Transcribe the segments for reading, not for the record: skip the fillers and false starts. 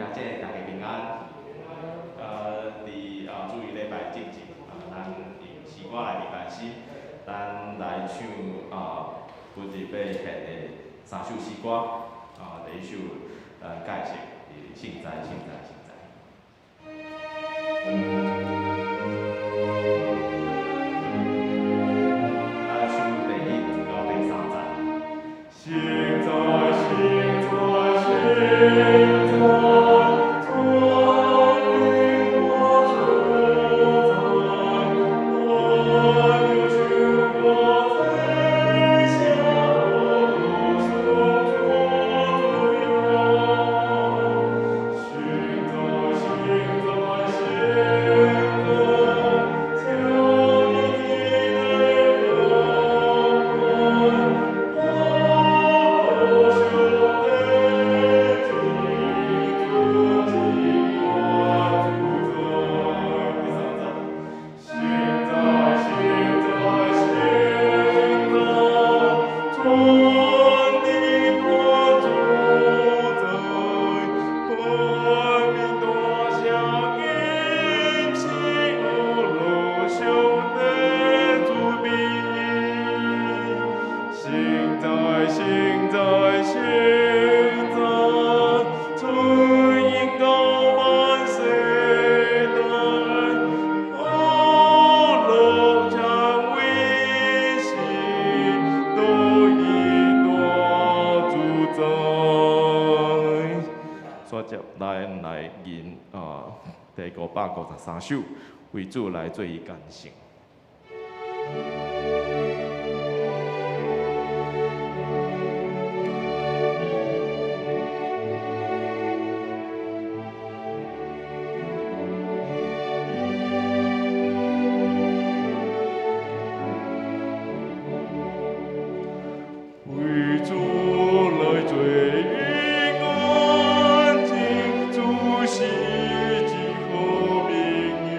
兄姐，大家平安。伫主日礼拜进前，咱用诗歌來禮拜四，咱來唱本日欲獻的三首詩歌。第一首，咱介紹是聖哉聖哉聖哉。咱唱第一到第三節。聖哉聖哉聖哉，全能大主宰，萬有受過罪愆，無上主榮耀。聖哉聖哉聖哉，將你的榮光，上帝至尊至大主宰。第三節。聖哉聖哉聖哉，全能大主宰，冠冕大聲吟詩，樂上帝慈悲。聖哉聖哉聖哉，存永到萬世代，樂樂將為神，獨一大主宰。煞接來來吟第553首，為主來做伊乾淨。為主來做伊乾淨，主是至好朋友，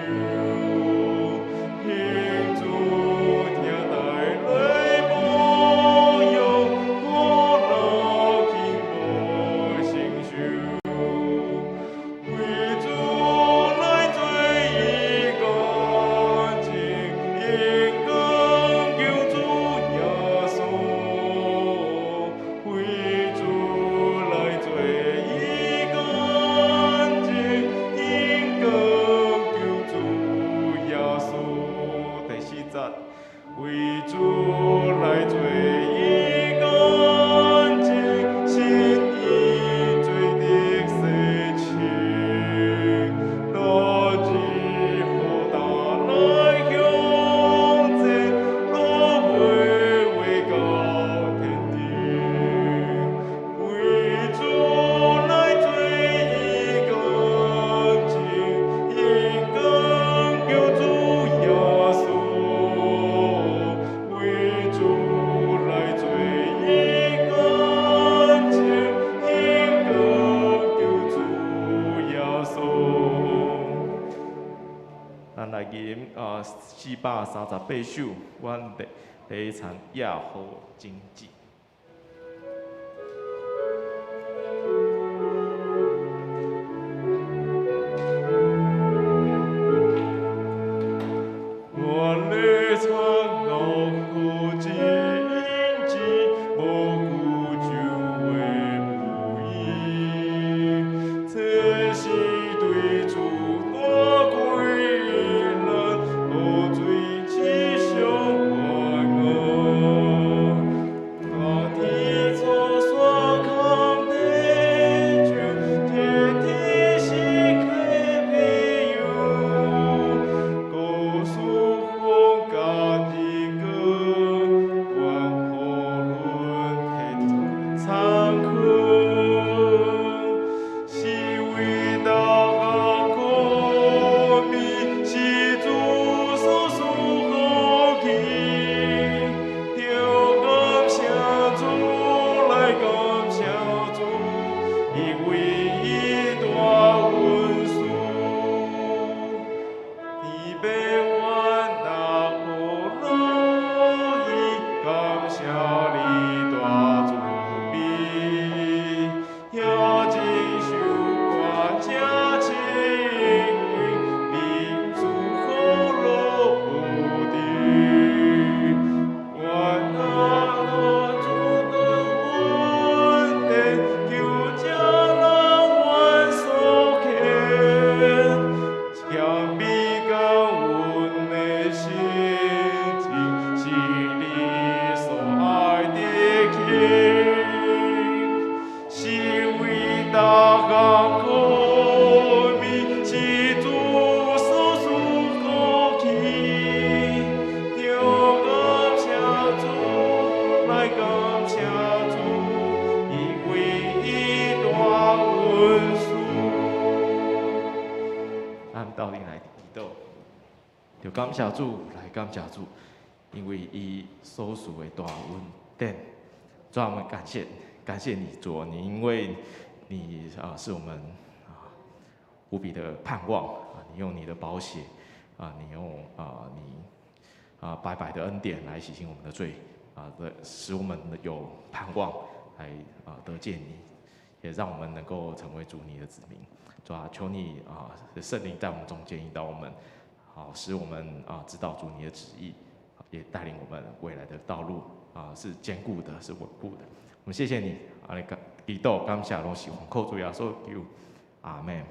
願主聽帶來保佑，我若輕無承受。為主來做伊乾淨，應當求主耶穌。為主來做伊乾淨，應當求主耶穌。第四節，為主來做伊乾淨，心意罪得洗清，哪知何大來向前，落尾為到天頂。為主來做伊乾淨，應當求主耶穌。為主來做伊乾淨，應當求主耶穌。咱來吟438首，阮的禮藏耶和經濟。我禮藏老好經濟，無久就會不義。這是對主大貴難，何罪只相愛大慈悲，遐一首歌真就感謝主，來感謝主，因為伊所賜的大恩典。主啊，我們感謝感謝你，主，你因為你啊是我們啊無比的盼望啊，你用你的寶血啊，你用啊你啊白白的恩典來洗淨我們的罪啊，使我們有盼望來啊得見你，也讓我們能夠成為主你的子民。主啊，求你啊聖靈在我們中間引導我們，好使我們啊知道主你的旨意，也帶領我們未來的道路啊是堅固的，是穩固的。我們謝謝你，啊，你感祈禱感謝攏是奉靠主耶穌求，阿門。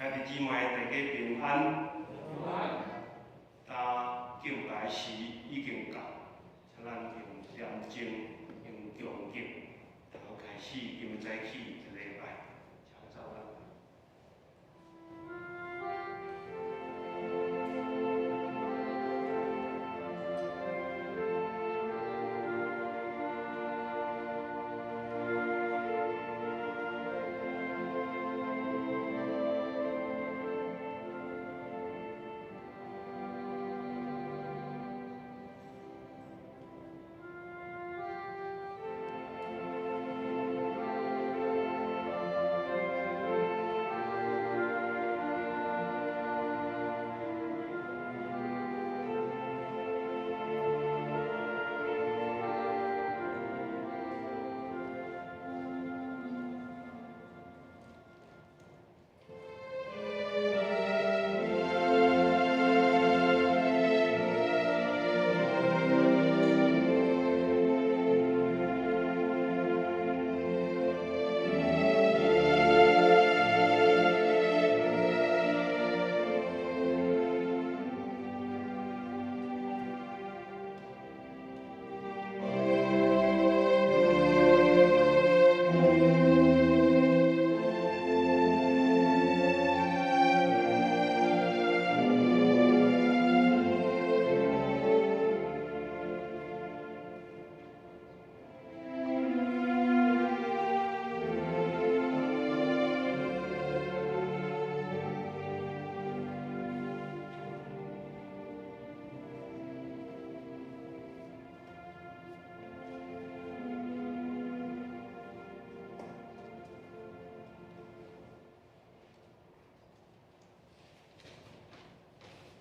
兄弟姊妹，大家平安。今敬拜時已經到，請咱用念經、用恭敬，頭開始今日早起的禮拜，請走咱。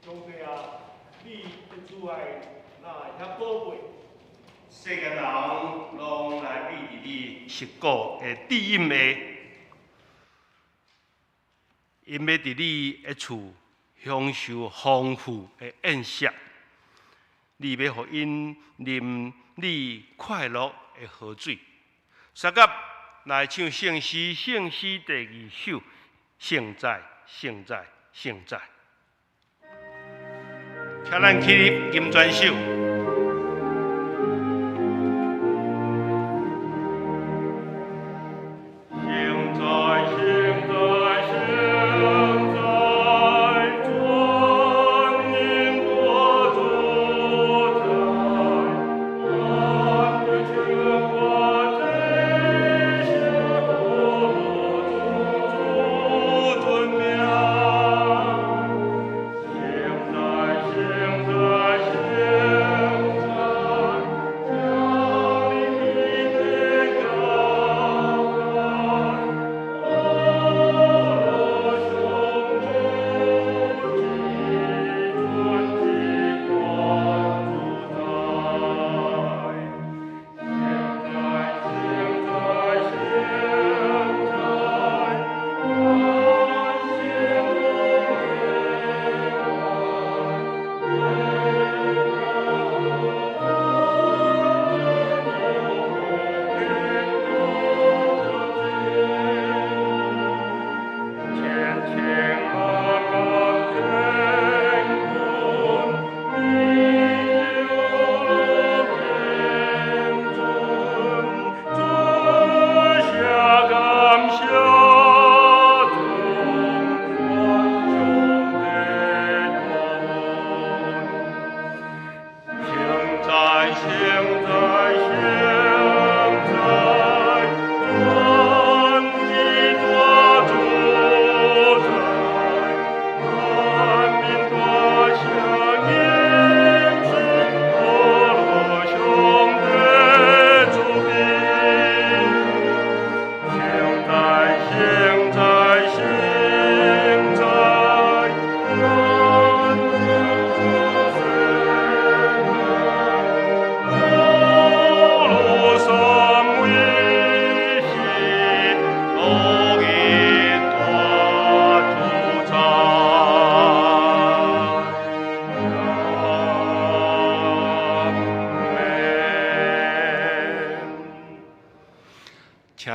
上帝啊，你的慈愛哪會遐寶貴？世間人攏來秘佇你實古的至隱的，𪜶欲佇你的厝享受豐富的宴席，你欲予𪜶啉你快樂的河水。相佮來唱聖詩，聖詩第二首，聖哉，聖哉，聖哉。請咱起立，金磚手。聖哉，聖哉，聖哉，全能的主宰，萬國全國這些主尊名。聖哉，聖哉，聖。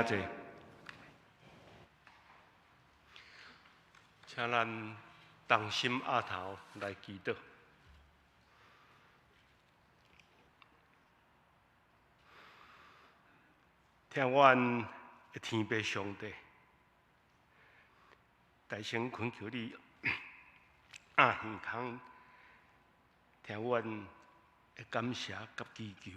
坐。請咱同心徼頭來祈禱。疼阮的天父上帝，大聲懇求你，按耳孔聽阮的感謝佮祈求。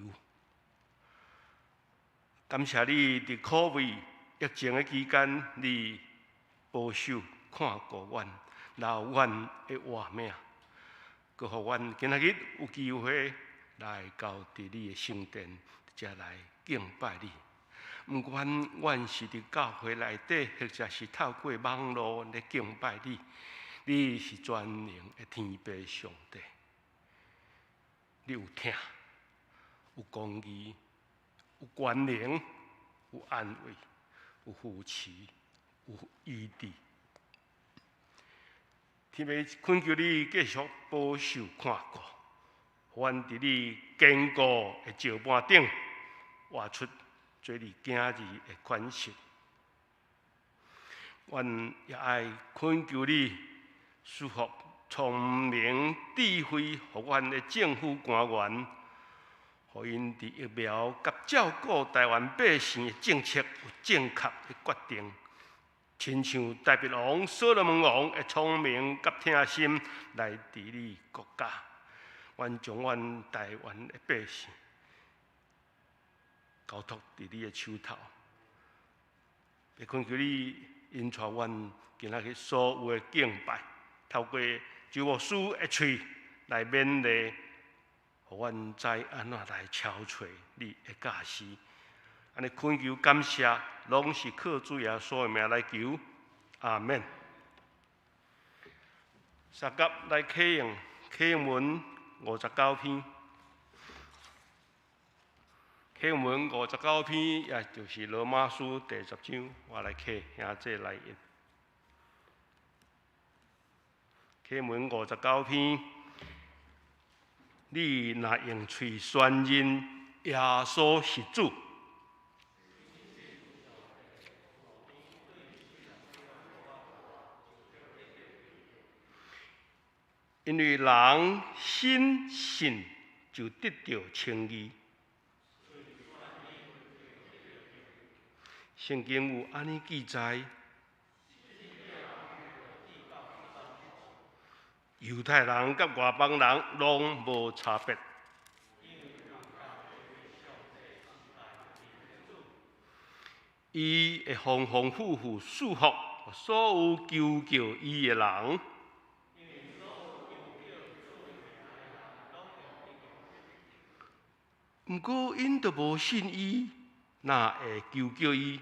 感謝你佇COVID疫情的期間，你保守看顧阮，留阮的活命，閣予阮今仔日有機會來到佇你的聖殿，遮來敬拜你。毋管阮是佇教會內底，或者是透過網路來敬拜你，你是全能的天父上帝，你有疼，有公義，有權能，有安慰，有扶持，有醫治。天父懇求你繼續保守看顧，予阮佇你堅固的石板頂活出做你囝兒的款式。阮也愛懇求你賜福聰明智慧，予阮的政府官員，予𪜶佇疫苗佮照顧台灣百姓的政策有正確的決定，親像大衛王、所羅門王的聰明佮疼心來治理國家。阮將阮台灣的百姓交託佇你的手頭，會懇求你引帶阮今仔日所有的敬拜，透過周牧師的喙來勉勵，予阮知按怎來超揣你的教示。按呢懇求感謝，攏是靠主耶穌的名來求，阿們。相佮來啟用啟用文59篇，啟用文59篇，也就是羅馬書第10章，我來啟兄弟來印。啟用文59篇，你若用喙宣認耶穌是主，因為人心信就得著稱義。聖經有按呢記載：猶太人佮外邦人攏無差別。伊會豐豐富富賜福所有求叫伊的人。毋過𪜶都無信伊，哪會求叫伊？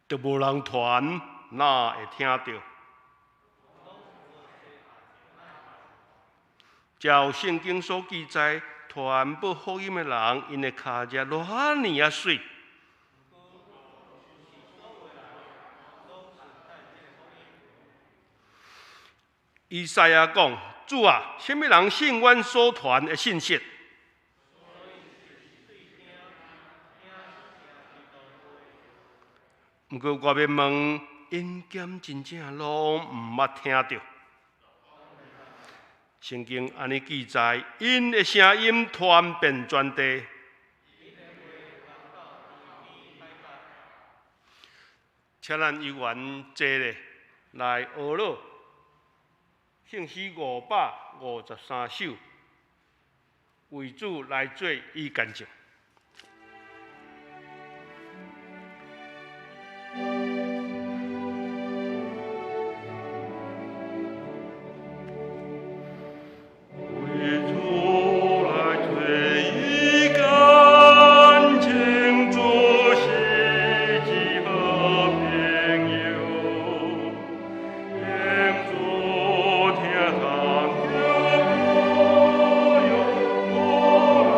都無人傳，哪會聽著？照聖經所記載，傳報福音的人，𪜶的跤跡偌爾仔媠。以賽亞講：主啊，啥物人信阮所傳的信息？毋過我欲問，𪜶敢真正攏毋捌聽著？聖經按呢記載，𪜶的聲音傳遍全地。請咱有緣坐咧來學樂。聖詩553首，為主來做伊乾淨。為主來做伊乾淨，主是至好朋友。願主聽堂著保佑，無人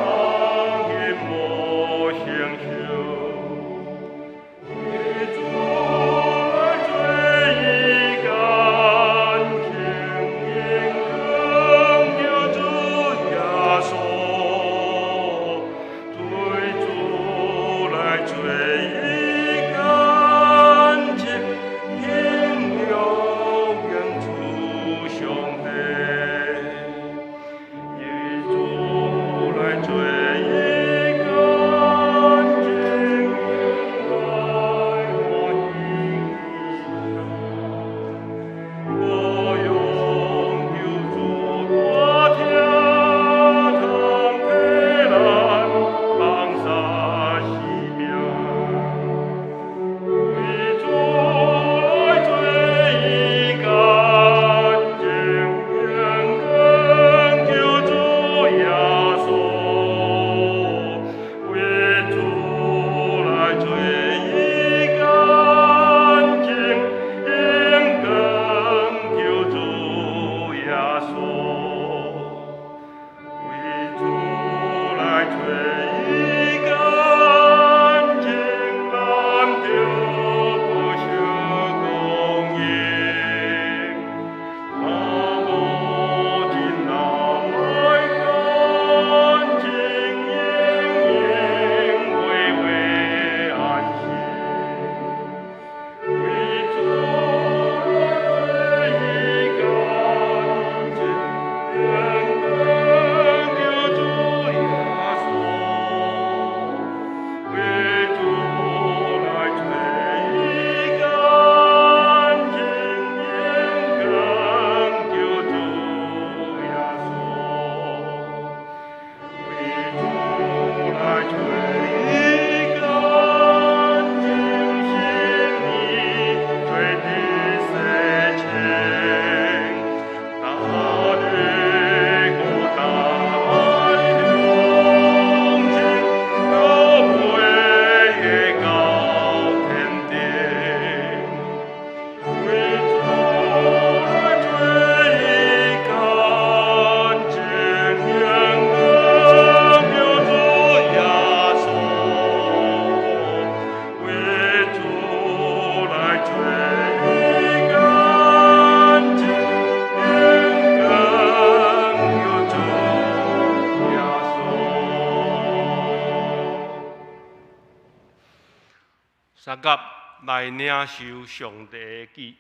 來領受上帝的記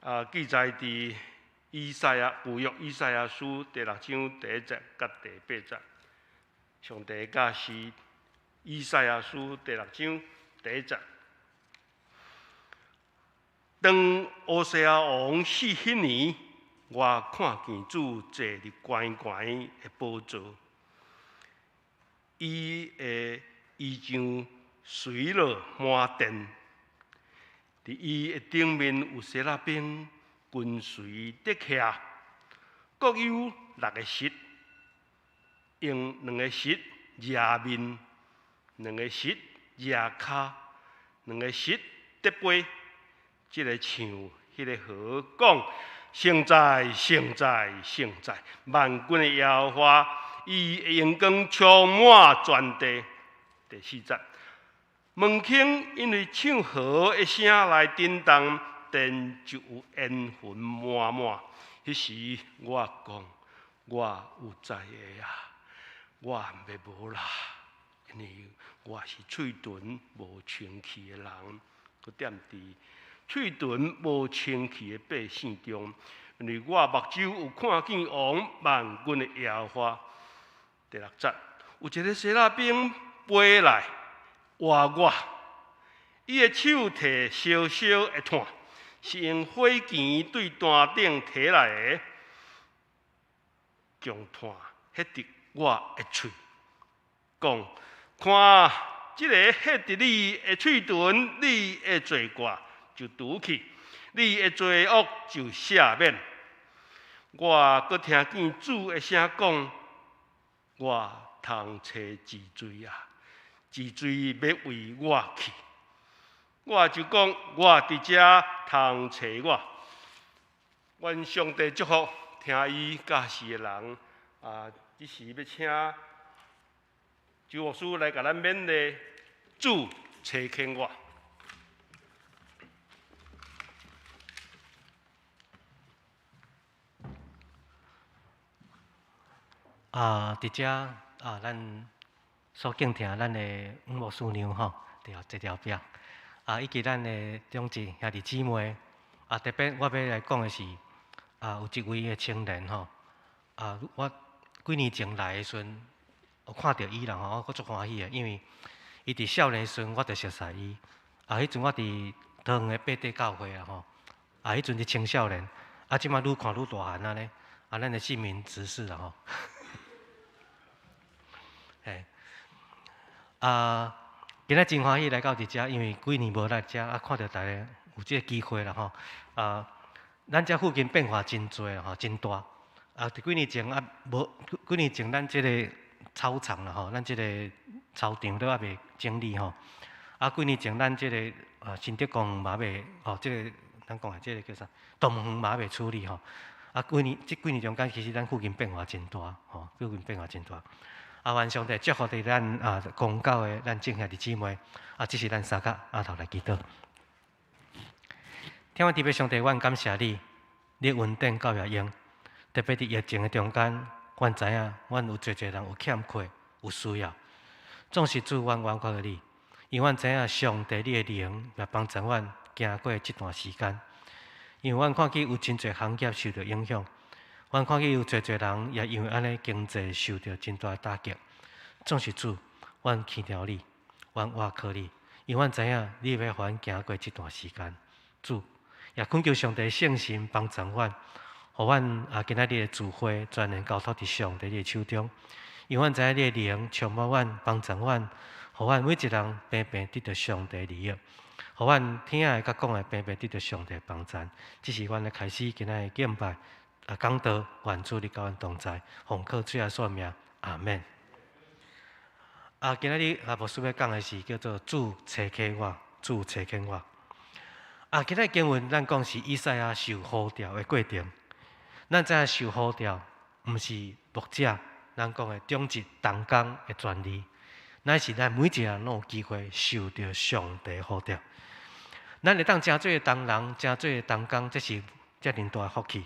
啊，記載佇以賽亞舊約以賽亞書第六章第一節佮第八節。上帝教示以賽亞書第六章第一節。當烏西亞王死彼年，我看見主坐佇懸懸的寶座，伊的衣裳垂落滿殿，佇伊的頂面有西拉兵跟隨佇徛，各有六个翼，用兩个翼遮面，兩個翼遮跤，兩個翼得飛。這个像彼个號講：聖哉，聖哉，聖哉！萬軍的耶和華，伊的榮光充滿全地。第四節，門框因為唱和的聲來震動，殿就有煙雲滿滿。彼時我講，我有災的啊，我欲無啦，因為我是喙唇無清氣的人，閣踮佇喙唇無清氣的百姓中，因為我目睭有看見王萬軍的耶和華。第六節，有一个西拉兵飛來倚我，伊的手提燒燒的炭，是用火鉗對壇頂提來的，將炭彼佇我的喙，講：看，這个彼佇你的喙唇，你的罪過就除去，你的罪惡就赦免。我閣聽見主的聲講：我通揣治罪啊，治罪欲為我去。我就講，我佇遮通揣我。願上帝祝福聽伊教示的人啊！這時欲請周牧師來共咱勉勵，主差遣我。啊，佇遮啊，咱所敬聽咱的黃牧師娘吼，佇坐佇後壁，啊，以及咱的長執兄弟姊妹，啊，特別我欲來講的是，啊，有一位的青年吼，啊，我幾年前來的時陣，有看著伊啦吼，我閣足歡喜的，因為伊佇少年時陣我就熟似伊，啊，彼陣我佇桃園的八德教會啊吼，啊，彼陣是青少年，啊，這馬愈看愈大漢按呢，啊，咱的姓名執事啦吼。嘿，啊，今仔真歡喜來到佇遮，因為幾年無來遮，啊，看著大家有這个機會啦吼。啊，咱遮附近變化真濟吼，真大。啊，佇幾年前啊，無幾年前咱這个草場啦吼，咱這个操場都猶未整理吼。啊，幾年前咱這个啊新竹公園嘛猶未吼，這个咱講的這个叫啥？動物園嘛猶未處理吼。啊，幾年這幾年中間，其實咱附近變化真大吼，附近變化真大。啊，願上帝祝福佇咱啊，公教的咱眾兄弟姊妹，啊，這是咱三甲阿頭來祈禱。天父慈悲上帝，阮感謝你，你恩典夠也用，特別佇疫情的中間，阮知影，阮有濟濟人有欠缺，有需要。總是主，阮倚靠你，因為阮知影上帝你的靈來幫助阮行過這段時間。因為阮看見有真濟行業受著影響。阮看見有濟濟人也因為按呢經濟受著真大的打擊。總是主，阮倚著你，阮倚靠你，因為阮知影你欲予阮行過這段時間。主，也懇求上帝聖神幫助阮，予阮啊今仔日的聚會全然交託佇上帝你的手中。因為阮知影你的靈充滿阮，幫助阮，予阮每一人平平得著上帝利益，予阮聽的佮講的平平得著上帝幫助。這是阮來開始今仔日敬拜。啊，講道，願主你佮阮同在，奉靠主耶穌名，阿們。啊，今仔日啊，牧師欲講的是叫做主差遣我，主差遣我。啊，今仔經文咱講是以賽亞受呼召的過程。咱知影受呼召，毋是牧者，咱講的長執同工的權利，乃是咱每一个人攏有機會受著上帝呼召。咱會當成做同人，成做同工，這是遮爾大的福氣。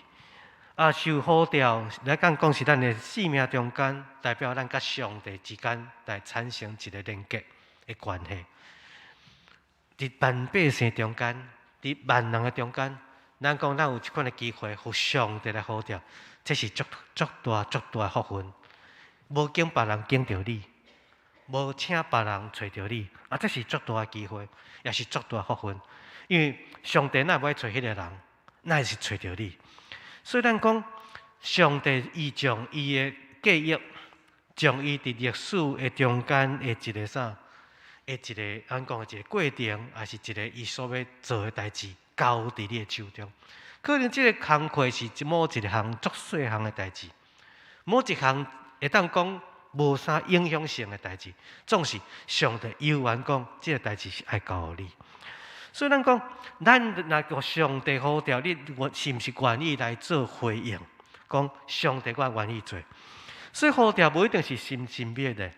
啊，受呼召來講，講是咱的生命中間，代表咱佮上帝之間來產生一个連結的關係。佇萬百姓中間，佇萬人的中間，咱講咱有這款的機會，予上帝來呼召，這是足足大足大的福分。無經別人揀著你，無請別人揣著你，啊，這是足大的機會，也是足大的福分。因為上帝若欲揣彼個人，哪會是揣著你？所以咱講，上帝伊將伊的計劃，將伊佇歷史的中間的一個啥？的一個按講的一個過程，抑是一個伊所欲做的代誌，交佇你的手中。可能這個工課是某一項足細項的代誌，某一項會當講無啥影響性的代誌，總是上帝猶原講這個代誌是愛交予你。所以咱講，咱若予上帝呼召你，是毋是願意來做回應？講上帝，我願意做。所以呼召無一定是神神秘的、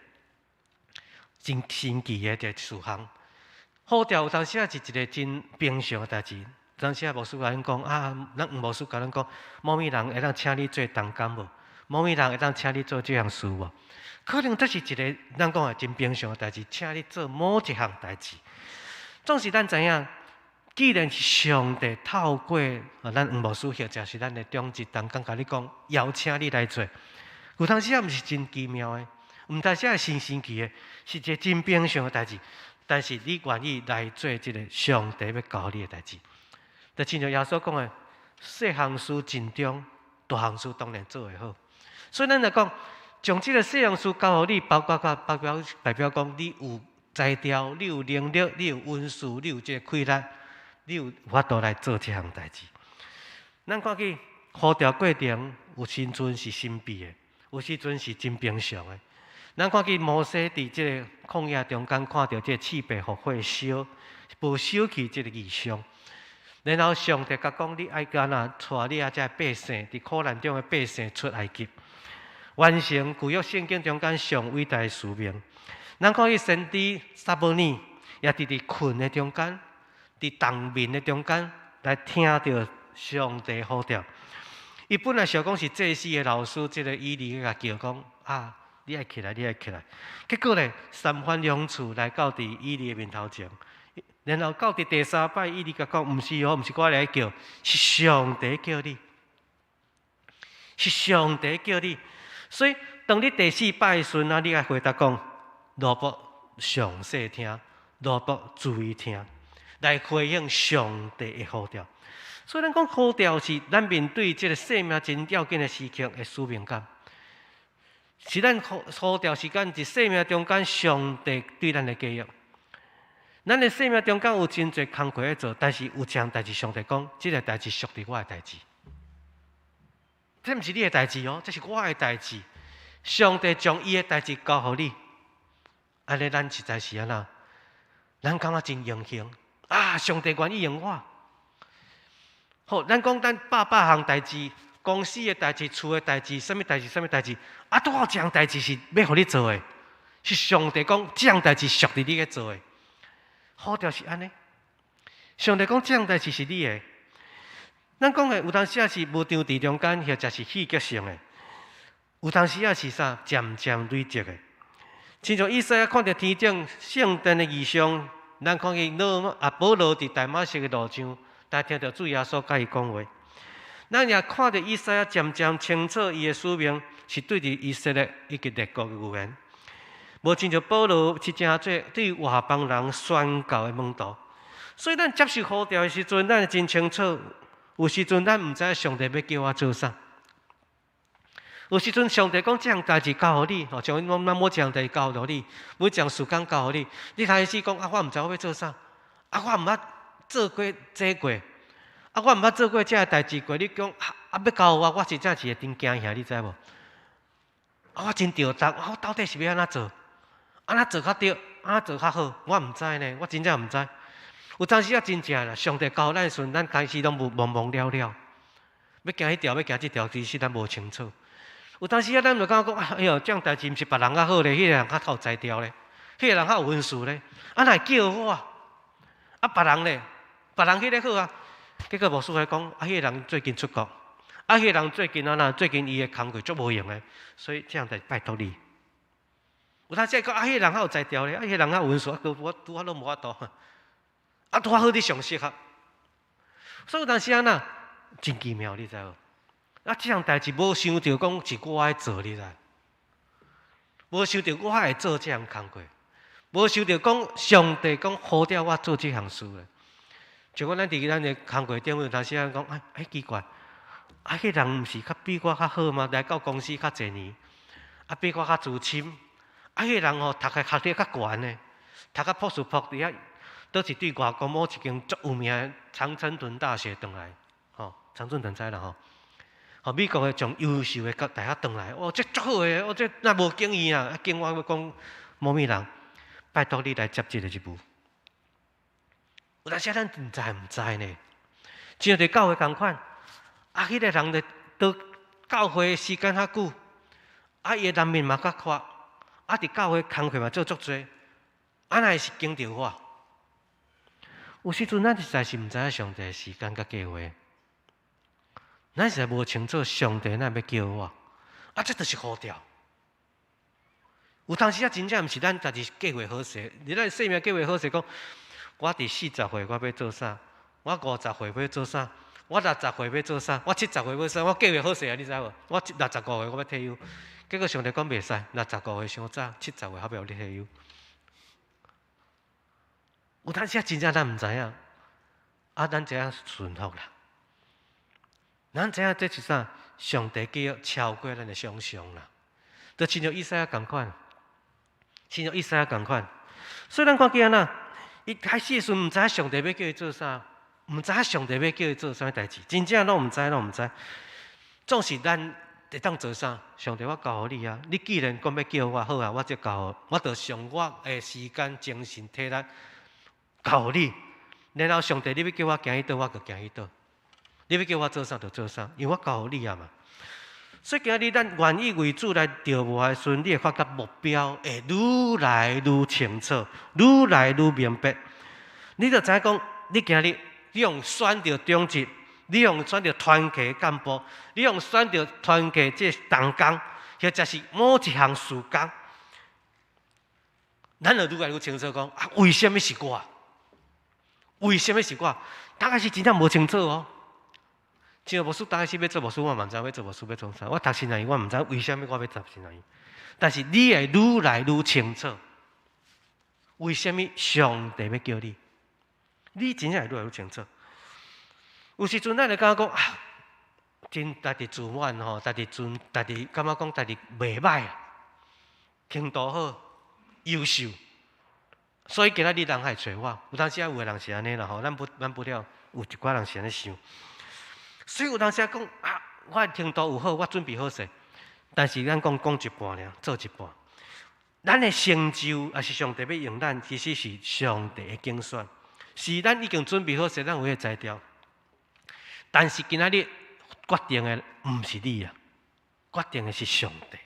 真神奇的一個事項。呼召有當時仔是一個真平常的代誌。當時仔牧師共咱講啊，咱黃牧師共咱講，某物人會當請你做同工無？某物人會當請你做這項事無？可能這是一個咱講的真平常的代誌，請你做某一項代誌。總是咱知影，既然是上帝透過啊，咱黃牧師或者是咱的長執同工共你講，邀請你來做，有當時仔毋是真奇妙的，毋但是真神奇的，是一個真平常的代誌。但是你願意來做這個上帝欲交予你的代誌，就親像耶穌講的，細項事盡忠，大項事當然做會好。所以咱來講，將這個細項事交予你，包括代表代表講你有才調，你有能力，你有恩賜，你有這個氣力，你有法度來做這項代誌。咱看見呼召過程有時陣是神秘的，有時陣是真平常的。咱看見摩西佇這個曠野中間看著這個刺柏予火燒，無燒去這個異象。然後上帝共講：你愛按怎帶你遐這百姓佇苦難中的百姓出埃及，完成舊約聖經中間上偉大的使命。咱看見先知撒母耳也佇佇睏的中間，佇冬眠的中間來聽著上帝呼召。伊本來想講是祭司的老師，這個以利共叫講啊，你愛起來，你愛起來。結果咧，三番兩次來到佇以利的面頭前，然後到佇第三擺，以利共講，毋是哦，毋是我來叫，是上帝叫你，是上帝叫你。所以當你第四擺的時陣啊，你愛回答講，奴僕詳細聽，奴僕注意聽，來回應上帝的呼召。所以咱講呼召是咱面對這個生命真要緊的時刻的使命感，是咱呼呼召是咱佇生命中間上帝對咱的計劃。咱的生命中間有真濟工課欲做，但是有一項代誌，上帝講，這個代誌屬佇我的代誌，這毋是你的代誌哦，這是我的代誌。上帝將伊的代誌交予你，按呢咱實在是按怎？咱感覺真榮幸啊！上帝願意用我。好，咱講咱百百項代誌，公司的代誌、厝的代誌、啥物代誌、啥物代誌，啊，拄好這項代誌是欲予你做的，是上帝講這項代誌屬佇你去做的。呼召是按呢，上帝講這項代誌是你的。咱講的有當時仔是無張佇中間，或者是戲劇性的；有當時仔是啥漸漸累積的。親像以賽亞看著天頂聖殿的異象，咱看見羅啊保羅佇大馬色的路上，但聽著主耶穌共伊講話。咱也看著以賽亞漸漸清楚伊的使命，是對佇以色列以及列國的預言。無親像保羅是成做對外邦人宣教的門徒，所以咱接受呼召的時陣，咱真清楚。有時陣咱毋知上帝欲叫我做啥。有時陣上帝講這項代誌交予你，吼，像咱咱某一項代誌交予你，每一項事工交予你，你開始講啊，我毋知我欲做啥，啊，我毋捌做過這過，啊，我毋捌做過這个代誌過，你講啊，欲交予我，我實在是會真驚嚇，你知無？啊，我真著重，我到底是欲按怎做？按怎做較對？按怎做較好？我毋知呢，我真正毋知。有當時啊，真正啦，上帝交咱的時陣，咱開始攏無懵懵了了，欲行彼條，欲行這條，其實咱無清楚。有當時啊，咱就感覺講，哎喲，這項代誌毋是別人較好咧，彼個人較有才調咧，彼個人較有恩賜咧，啊，哪會叫我？啊，別人咧，別人彼個好啊。結果牧師來講，啊，彼個人最近出國，啊，彼個人最近按怎，最近伊的工課足無閒的，所以這項代誌拜託你。有當時講，啊，彼個人較有才調咧，啊，彼個人較有恩賜，啊，我拄仔攏無法度。啊，拄好你上適合。所以有當時按怎真奇妙，你知無？啊，這項代誌無想著講是我愛做，你知？無想著我會做這項工課，無想著講上帝講呼召我做這項事咧。像講咱佇咱的工課頂，有當時仔講，哎哎奇怪，啊，彼人毋是較比我較好嗎？來到公司較濟年，啊，比我較資深，啊，彼人吼讀的學歷較懸呢，讀甲博士博佇遐，倒是對外國某一間足有名的常春藤大學轉來，吼，常春藤知啦吼。吼，美國的上優秀的大學轉來，哦，這足好的，哦，這若無經驗啊，啊，經我欲講某物人，拜託你來接這个職務。有當時咱毋知毋知呢，像佇教會仝款，啊，彼个人咧佇教會時間較久，啊，伊的人脈嘛較闊，啊，佇教會工課嘛做足濟，啊，哪會是揀著我？有時陣咱實在是毋知影上帝時間佮計劃。咱實在無清楚上帝哪欲叫我，啊，這就是呼召。有當時啊，真正毋是咱家己計劃好勢，你咱生命計劃好勢，講我佇40歲我欲做啥，我50歲欲做啥，我60歲欲做啥，我70歲欲做啥，我計劃好勢啊，你知無？我65歲我欲退休，結果上帝講袂使，65歲傷早，70歲還欲予你退休。有當時啊，真正咱毋知影，啊，咱知影順服啦。咱知影這是啥？上帝叫超過咱的想象啦，就親像以賽亞仝款，親像以賽亞仝款。所以咱看見按怎，伊開始的時陣毋知影上帝欲叫伊做啥，毋知影上帝欲叫伊做啥物代誌，真正攏毋知，攏毋知。總是咱會當做啥？上帝，我交予你啊！你既然講欲叫我，好啊，我就交，我就上我的時間、精神、體力交予你。然後上帝，你欲叫我行去佗，我就行去佗。你欲叫我做啥就做啥，因為我交予你啊嘛。所以今日咱願意為主來著無的時陣，你會發覺目標會愈來愈清楚，愈來愈明白。你就知影講，你今日你予人選著長執，你予人選著團契幹部，你予人選著團契這同工，或者是某一項事工，咱就愈來愈清楚講啊，為啥物是我？為啥物是我？剛開始真正無清楚哦。像牧師當時欲做牧師，我嘛毋知欲做牧師欲創啥。我讀神學院，我毋知為啥物我欲讀神學院。但是你會愈來愈清楚，為啥物上帝欲叫你？你真正會愈來愈清楚。有時陣咱會感覺講啊，真家己自滿吼，家己尊，家己感覺講家己袂䆀，程度好，優秀，所以今仔日人會揣我。有當時啊，有的人是按呢啦吼，咱不了有一寡人是按呢想。所以有當時講啊，我程度有好，我準備好勢，但是咱講講一半爾，做一半。咱的成就抑是上帝欲用咱，其實是上帝的揀選，是咱已經準備好勢，咱有彼个才調。但是今仔日決定的毋是你啊，決定的是上帝。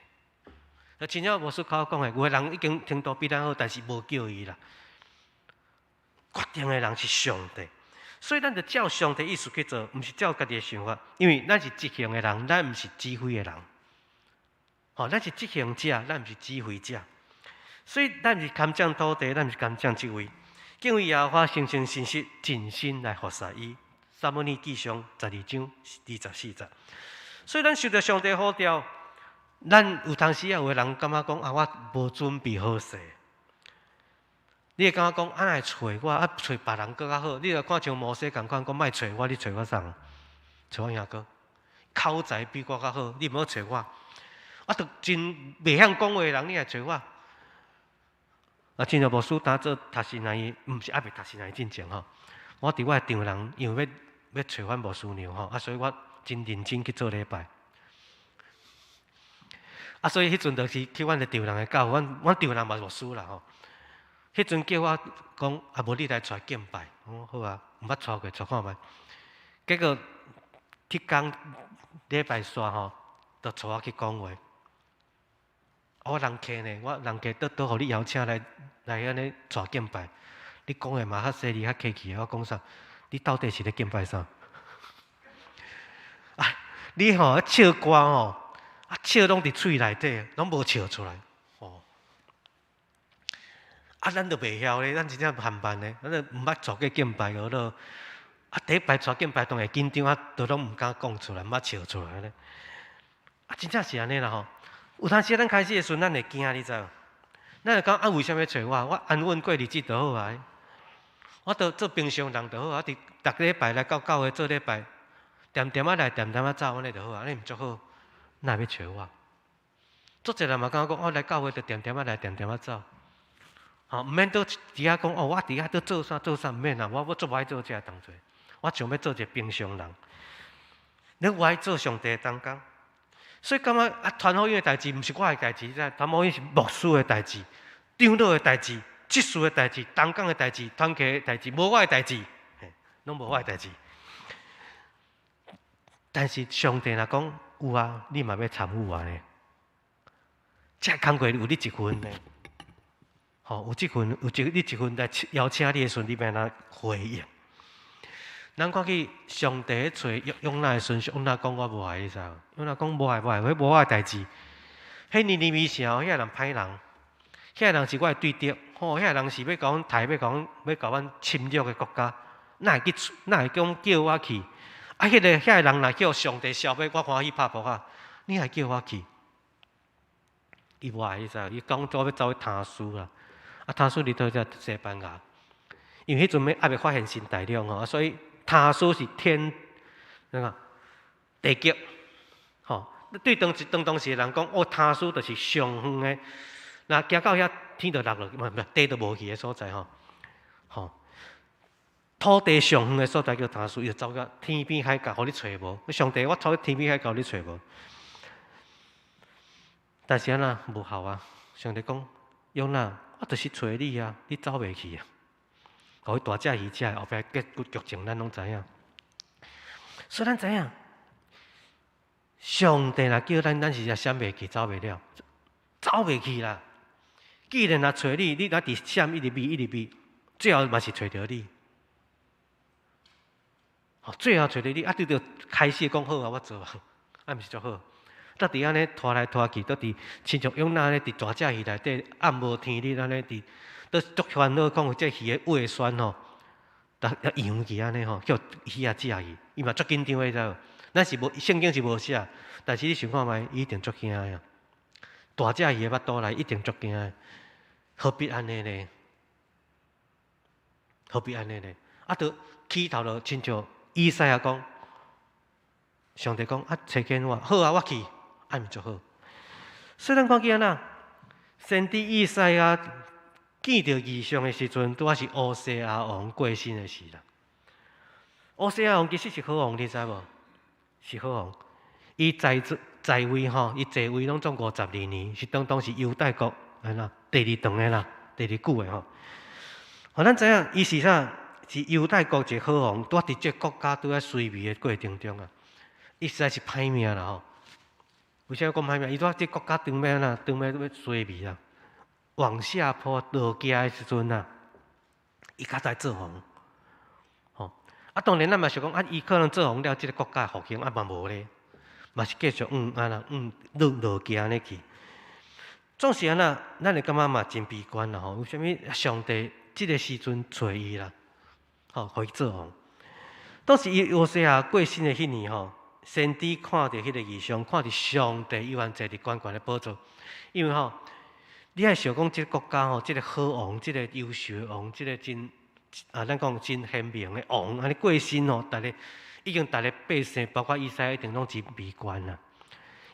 啊，親像牧師口講的，有的人已經程度比咱好，但是無叫伊啦。決定的人是上帝。所以咱就照上帝意思去做，毋是照家己的想法。因為咱是執行的人，咱毋是指揮的人。吼，咱是執行者，咱毋是指揮者。所以咱毋是堪佔土地，咱毋是堪佔職位。敬畏耶和華，誠誠實實，盡心來服侍伊。撒母耳記上12章24節。所以咱受著上帝呼召，咱有當時啊，有的人感覺講啊，我無準備好勢。你會感覺講，啊，哪會揣我？啊，揣別人閣較好。你若看像摩西仝款，講莫揣我，你揣我創啥？揣我兄哥，口才比我較好，你毋好揣我。啊，著真袂曉講話的人，你來揣我。啊，親像牧師當做讀神學院，毋是猶未讀神學院進前吼。我佇我的丈人因為欲揣阮牧師娘吼，啊，所以我真認真去做禮拜。啊，所以彼陣就是去阮的丈人的教會，阮丈人嘛牧師啦吼。彼陣叫我講，啊無你來帶敬拜，我講好啊，毋捌帶過，帶看覓。結果，彼工禮拜煞吼，就帶我去講話。我人客呢，我人客都都予你邀請來來按呢帶敬拜，你講的嘛較犀利、較客氣的，我講啥？你到底是咧敬拜啥？啊，你吼唱歌吼，啊笑攏佇喙內底，攏無笑出來。哦，啊，咱就袂曉咧，咱真正緩慢咧，咱就毋捌做過敬拜個咯。啊，第一擺帶敬拜當會緊張啊，都攏毋敢講出來，毋捌笑出來咧。啊，真正是按呢啦吼。有當時咱開始的時陣，咱會驚，你知無？咱會感覺啊，為啥物揣我？我安穩過日子就好啊。我都做平常人就好啊，佇逐禮拜來到教會做禮拜，恬恬仔來，恬恬仔走，按呢就好啊。按呢毋足好，哪會欲揣我？足濟人嘛感覺講，我來教會就恬恬仔來，恬恬仔走。吼，毋免佇佇遐講哦，我佇遐佇做啥做啥，毋免啦。我足無愛做這个動作，我想欲做一個平常人。你我愛做上帝的同工，所以感覺啊，傳福音的代誌毋是我的代誌，這傳福音是牧師的代誌、長老的代誌、執事的代誌、同工的代誌、團契的代誌，無我的代誌，攏無我的代誌。但是上帝若講有啊，你嘛欲參與啊呢？這工課有你一份呢。吼，有這份，有這你一份來邀請你的時陣，你欲按怎回應？咱看見上帝揣約約拿的時陣，約拿講我無愛，你知無？約拿講無愛無愛，彼無我的代誌。彼尼尼微城，遐人歹人，遐人是我的對敵，吼，遐人是欲共阮刣，欲共阮，欲共阮侵略的國家，哪會去？哪會講叫我去？啊，彼個遐个人若叫上帝消滅，我歡喜拍噗仔，你還叫我去？伊無愛，你知無？伊講我欲走去他施啦。啊，他施佇佗只西班牙，因為彼陣欲猶未發現新大陸吼，所以他施是天那個地極，吼。對當時當當時的人講，哦，他施就是上遠的，若行到遐天就落落，毋毋地都無去的所在吼，吼。土地上遠的所在叫他施，伊就走到天邊海角，予你揣無。上帝，我走去天邊海角，予你揣無。但是按怎無效啊？上帝講，約拿，我就是揣你啊，你走袂去啊！予彼大隻魚食，後壁結局劇情咱攏知影。所以咱知影，上帝若叫咱，咱是也閃袂去，走袂了，走袂去啦。既然若揣你，你若佇閃，一直避，一直避，最後嘛是揣著你。最後揣著你，啊，你就開始講好啊，我做啊，啊，毋是足好。踮佇按呢拖來拖去，踮佇親像約拿按呢佇大隻魚內底暗無天日按呢佇，都足煩惱，講這魚的胃酸吼，逐揚去按呢吼，叫魚仔食去，伊嘛足緊張的，知無？咱是無聖經是無寫，但是你想看覓，伊一定足驚的。大隻魚的腹肚內一定足驚的，何必按呢呢？何必按呢呢？啊，就起頭就親像以賽亞講，上帝講啊，差遣我，好啊，我去。按呢就好。所以咱看見按怎，先知以賽亞見著異象的時陣，拄仔是烏西亞王過身的時啦。烏西亞王其實是好王，你知無？是好王。伊在在位吼，伊在位攏總52年，是當當時猶大國按怎第二長的啦，第二久的吼。予咱知影，伊是啥？是猶大國一個好王，拄仔佇這個國家拄仔衰微的過程中啊，伊實在是歹命啦吼。為啥講歹命？伊拄仔這國家當欲按怎，當欲欲衰微啊，往下坡落行的時陣啊，伊較才做王。吼，啊，當然咱嘛想講，啊，伊可能做王了，這個國家復興啊嘛無咧，嘛是繼續按怎往落落行按呢去。總是按怎，咱會感覺嘛真悲觀啦吼。為啥物上帝這個時陣揣伊啦？吼，予伊做王。當時伊約西亞過身的彼年吼，先知看著彼個異象，看著上帝依然坐佇懸懸的寶座。因為吼，你愛想講這個國家吼，這個好王，這個優秀的王，這個真啊，咱講真賢明的王，按呢過身吼，逐个已經逐个百姓，包括以賽亞，一定攏真悲觀啦。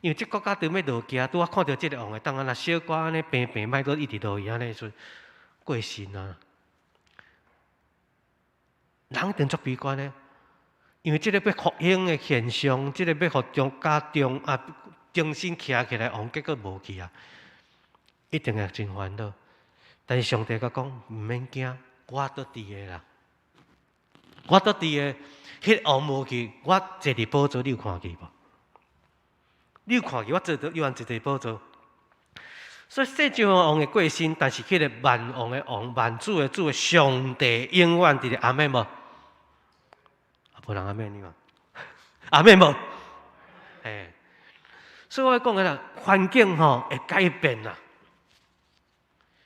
因為這國家當欲落行，拄仔看著這個王會當按怎小可按呢平平，莫閣一直落去按呢時陣過身啊。人一定足悲觀的，因為這個欲復興的現象，這個欲予中家中啊重新徛起來，王結果無去啊，一定會真煩惱。但是上帝閣講，毋免驚，我佇佇个啦，我佇佇個，彼個王無去，我坐佇寶座，你有看見無？你有看見我坐佇依然坐佇寶座？所以世上的王會過身，但是彼個萬王的王、萬主的主的上帝永遠佇咧，阿們無？無人阿們你嘛？阿們無？嘿，所以我講的啦，環境吼會改變啦。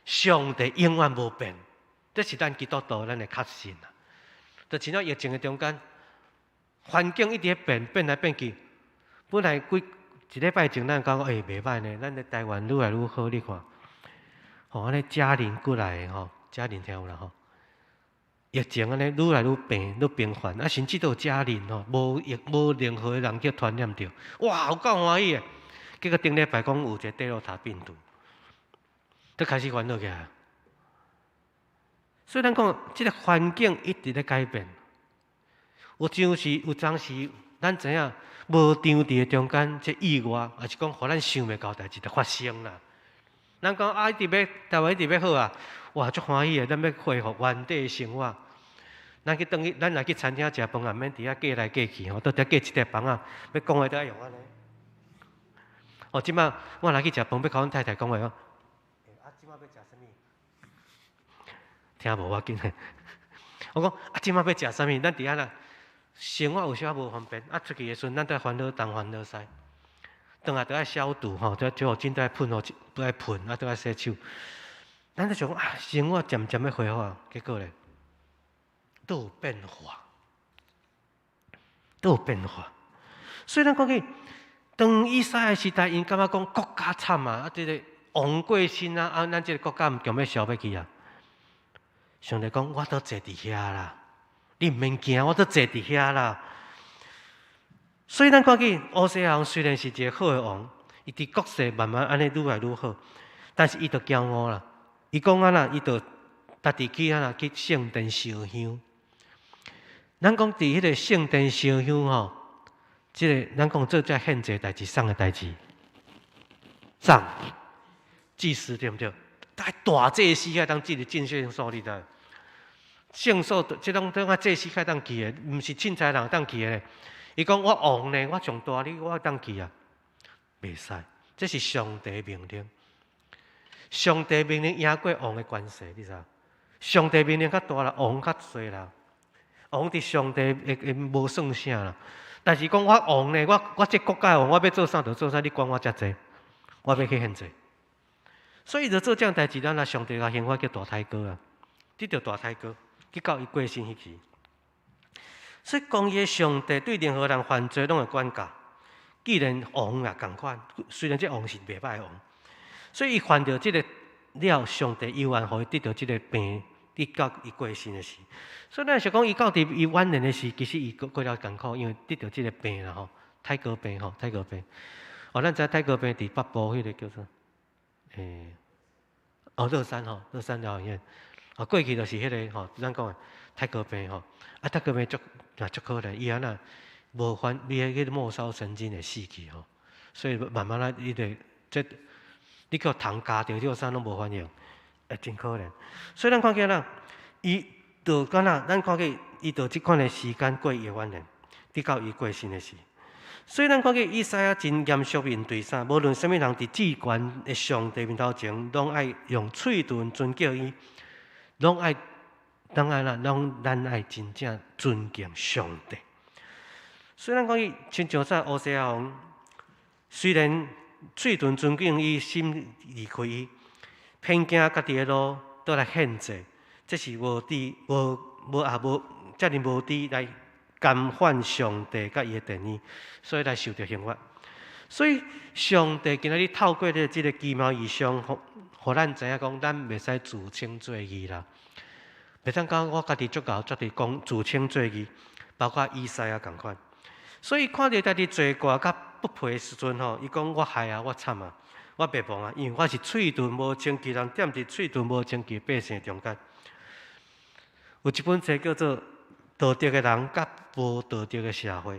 上帝永遠無變，這是咱基督徒咱的確信啊。就親像疫情的中間，環境一直變，變來變去。本來幾一禮拜前，咱講欸袂䆀呢，咱的台灣愈來愈好，你看，吼按呢嘉玲過來的吼，嘉玲聽有啦吼。疫情按呢愈來愈病，愈頻繁，啊，甚至都有嘉玲吼，無疫無任何的人去傳染著，哇，有夠歡喜的。結果頂禮拜講有一個德爾塔病毒，都開始煩惱起來。所以咱講，這個環境一直咧改變，有陣時有當時，咱知影無場佇個中間，這意外，抑是講予咱想袂到代誌就發生啦。咱講啊，一直欲台灣一直欲好啊，哇，足歡喜的，咱欲恢復原底的生活。咱去轉去，咱若去餐廳食飯，也免佇遐過來過去吼，都佇遐過一塊枋仔，欲講話都愛用按呢。哦，這擺我若去食飯，欲共阮太太講話講，啊，這擺欲食啥物？聽無要緊。我講啊，這擺欲食啥物？咱佇遐啦，生活有小可無方便，啊，出去的時陣，咱都愛煩惱東煩惱西，轉來都愛消毒吼，這酒精都愛噴予，都愛噴，啊，都愛洗手。咱就想講啊，生活漸漸欲恢復啊，結果咧，都有變化，都有變化。所以咱講起，當以賽亞時代，𪜶感覺講國家慘啊，啊，這個王過身啊，啊，咱這個國家毋強欲消欲去啊。上帝講，我都坐佇遐啦，你毋免驚，我都坐佇遐啦。所以咱看見烏西亞王雖然是一個好的王，伊佇國勢慢慢按呢愈來愈好，但是伊就驕傲啦。伊講按怎，伊就家己去按怎去聖殿燒香。咱講佇彼個聖殿燒香吼，這個咱講做這獻祭代誌，啥的代誌？送祭司對毋對？大祭司會當進入聖所，你知？聖所這攏總愛祭司會當去的，毋是凊彩人會當去的。伊講我王呢，我上大你，我會當去啊？袂使，這是上帝命令。上帝命令贏過王的權勢，你知？上帝命令較大啦，王較細啦。王佇上帝會會無算啥啦。但是講我王呢，我我這國家的王，我欲做啥就做啥，你管我遮濟？我欲去獻祭。所以就做這樣代誌，咱若上帝共刑罰叫大胎哥啊，得著大胎哥，去到伊過身彼時。所以公義的上帝對任何人犯罪攏會管教。既然王也仝款，雖然這王是袂䆀的王，所以伊犯著這個了，上帝猶原予伊得著這個病，直到伊過身的時。所以咱是講，伊到佇伊晚年的時，其實伊過過了艱苦，因為得著這個病啦吼，泰哥病吼，泰哥病。哦，咱知泰哥病佇北部彼個叫做，欸，哦，樂山吼，樂山療養院。哦，過去就是彼個吼，咱講的泰哥病吼，啊，泰哥病足也足可憐，伊按怎無反，伊的彼個末梢神經會死去吼，所以慢慢仔伊就這，你叫蟲咬著，你啥攏無反應，會真可憐。所以咱看見啦，伊就敢若咱看見伊就這款的時間過伊的晚年，直到伊過身的時。所以咱看見以賽亞真嚴肅面對啥，無論啥物人佇至懸的上帝面頭前，攏愛用喙唇尊敬伊，攏愛當然啦，攏咱愛真正尊敬上帝。所以咱講伊親像啥烏西亞王，雖然喙唇尊敬伊，心離開伊，偏行家己的路，倒來獻祭，這是無知無無也無遮爾無知來干犯上帝佮伊的殿宇，所以來受著刑罰。所以上帝今仔日透過這個奇妙異象，予予咱知影講，咱袂使自稱做義啦。袂當講我家己足𠢕，足佇講自稱做義，包括以賽亞仝款。所以看著家己罪過佮不配的時陣吼，伊講我害啊，我慘啊，我滅亡啊，因為我是喙唇無清氣人，踮佇喙唇無清氣百姓中間。有一本冊叫做《道德的人佮無道德的社會》，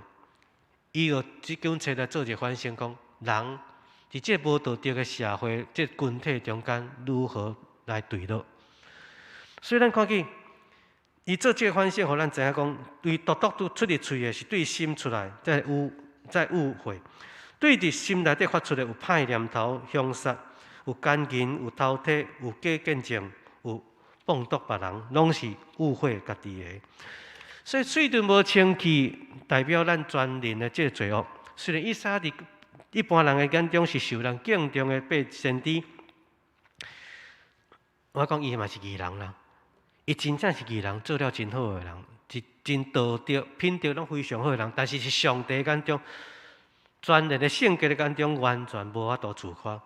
伊用這本冊來做一個反省，講人佇這個無道德的社會、這個群體中間如何來墜落。所以咱看見伊做這個反省，予咱知影講，對毒毒都出佇喙的是對心出來，在污在污穢；對佇心內底發出的有歹念頭、兇殺、有姦淫、有偷提、有假見證、有謗讟別人，攏是污穢家己的。所以喙唇無清氣，代表咱全人的這個罪惡。雖然以賽亞佇一般人的眼中是受人敬重的百先知。我講伊嘛是義人啦，伊真正是義人，做了真好的人，是真道德品德攏非常好的人，但是佇上帝眼中，全然的聖潔的眼中，完全無法度自誇。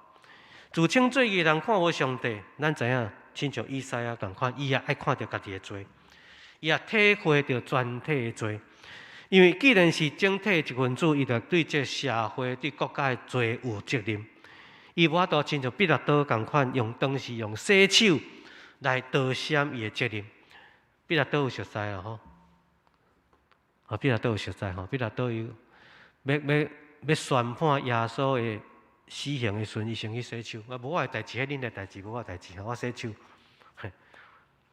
自稱做義人看無上帝，咱知影，親像以賽亞仝款，伊也愛看著家己的罪，伊也體會著全體的罪。因為既然是整體的一份子，伊就對這社會、對國家的罪有責任。伊無法度親像彼拉多仝款，用當時用洗手來逃閃伊的責任。彼拉多有熟似啊吼，啊彼拉多有熟似吼，彼拉多伊欲欲欲宣判耶穌的死刑的時陣，伊先去洗手。啊，無我的代誌，彼恁的代誌，無我的代誌，我洗手。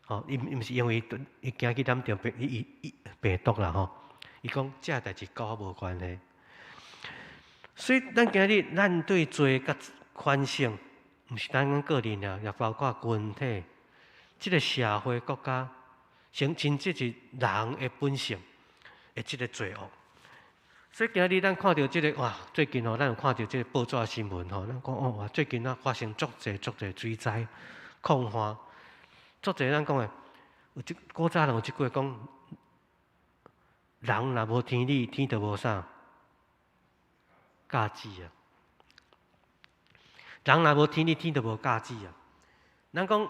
吼，伊伊毋是因為伊驚去染著病，伊伊病毒啦吼。伊講這代誌佮我無關係。所以咱今日咱對罪佮反省，毋是單單個人爾，也包括群體，這個社會國家，甚至是人的本性的這個罪惡。所以今日咱看著這個哇，最近吼，咱有看著這個報紙新聞吼，咱講哦哇，最近啊發生足濟足濟水災、礦旱，足濟咱講的，有這古早人有這句話講：人若無天理，天就無啥價值啊！人若無天理，天就無價值啊！咱講，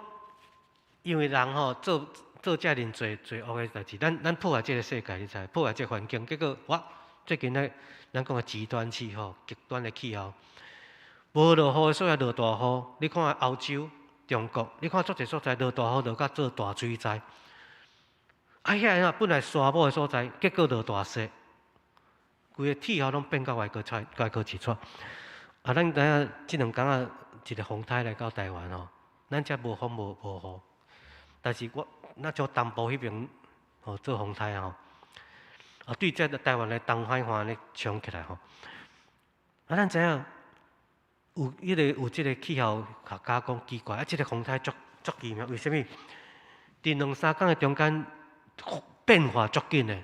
因為人吼做做遮爾濟罪惡的代誌，咱咱破壞這個世界，你知？破壞這個環境，結果哇，最近咧，咱講的極端氣候、極端的氣候，無落雨的所在落大雨。你看歐洲、中國，你看足濟所在落大雨，落甲做大水災。啊，遐個本來沙漠的所在，結果落大雪，規个氣候攏變甲歪閣出，歪閣一撮。啊，咱知影這兩工仔一个風颱來到台灣吼，咱遮無風無無雨，但是我咱從東部彼邊吼做風颱吼，啊對這台灣的東海岸咧衝起來吼，啊咱知影有彼个有這个氣候學家講奇怪，啊這个風颱足足奇妙，為啥物？佇兩三工的中間變化足緊的，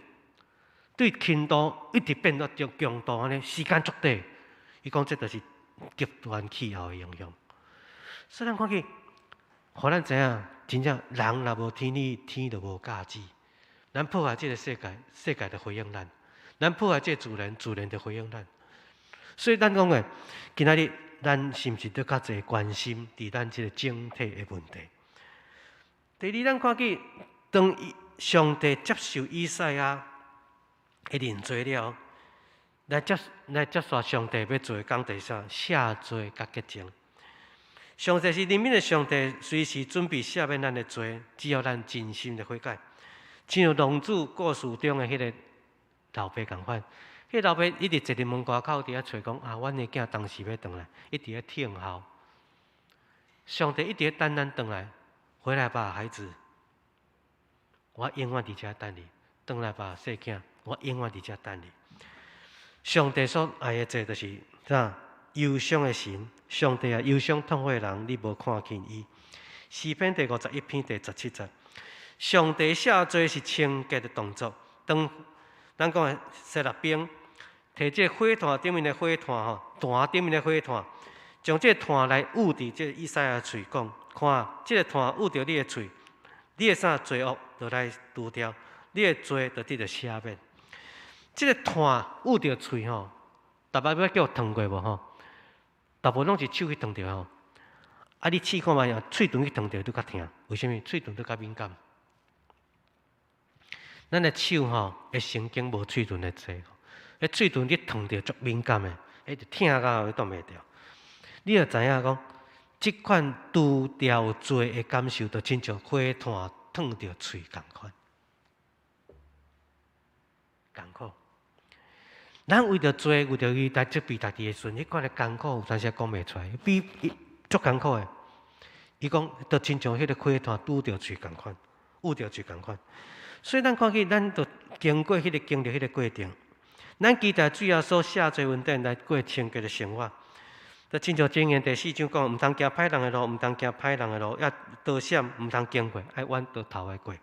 對輕度一直變到強強度按呢，時間足短。伊講這就是極端氣候的影響。所以咱看見，予咱知影，真正人若無天理，天就無價值。咱破壞這个世界，世界就回應咱；咱破壞這个自然，自然就回應咱。所以咱講的，今仔日咱是毋是閣較濟關心佇咱這个整體的問題？第二，咱看見當上帝接受以賽亞的認罪了，來接來接受上帝欲做的工作啥？赦罪佮潔淨。上帝是憐憫的上帝，隨時準備赦免咱的罪，只要咱真心的悔改。親像浪子故事中的彼个老爸仝款，彼个老爸一直坐佇門外口佇遐揣講啊，阮的囝當時欲轉來，一直咧聽候。上帝一直咧等咱轉來，回來吧，孩子，我永遠佇遮等你。轉來吧，細囝，我永遠佇遮等你。上帝所愛的這就是啥？憂傷的神，上帝啊，憂傷痛悔的人，你無看輕伊。詩篇第51篇第17節，上帝赦罪是清潔的動作。當咱講的設立兵，提這個火炭頂面的火炭吼，壇頂面的火炭，將這個炭來捂佇這個以賽亞喙，講，看這個炭捂著你的喙，你的啥罪惡就來除掉，你的罪就得著赦免。這個炭捂著喙吼，逐擺欲叫燙過無吼？大部分攏是手去燙著吼。啊，你試看覓啊？喙唇去燙著，拄較疼。為啥物？喙唇拄較敏感。咱的手吼，的神經無喙唇的濟，彼喙唇去燙著足敏感的，彼就疼到擋袂牢。你就知影講，這款除掉罪的感受，就親像火炭燙著喙仝款，艱苦。咱為著罪，為著伊來責備家己的時陣，彼款的艱苦有當時講袂出來，比足艱苦的。伊講，就親像彼个火炭拄著喙仝款，捂著喙仝款。所以咱看見，咱就經過彼个經歷彼个過程，咱期待主耶穌赦罪恩典來過清潔的生活。就親像箴言第四章講，毋通行歹人的路，毋通行歹人的路，抑刀閃毋通經過，愛往刀頭來過。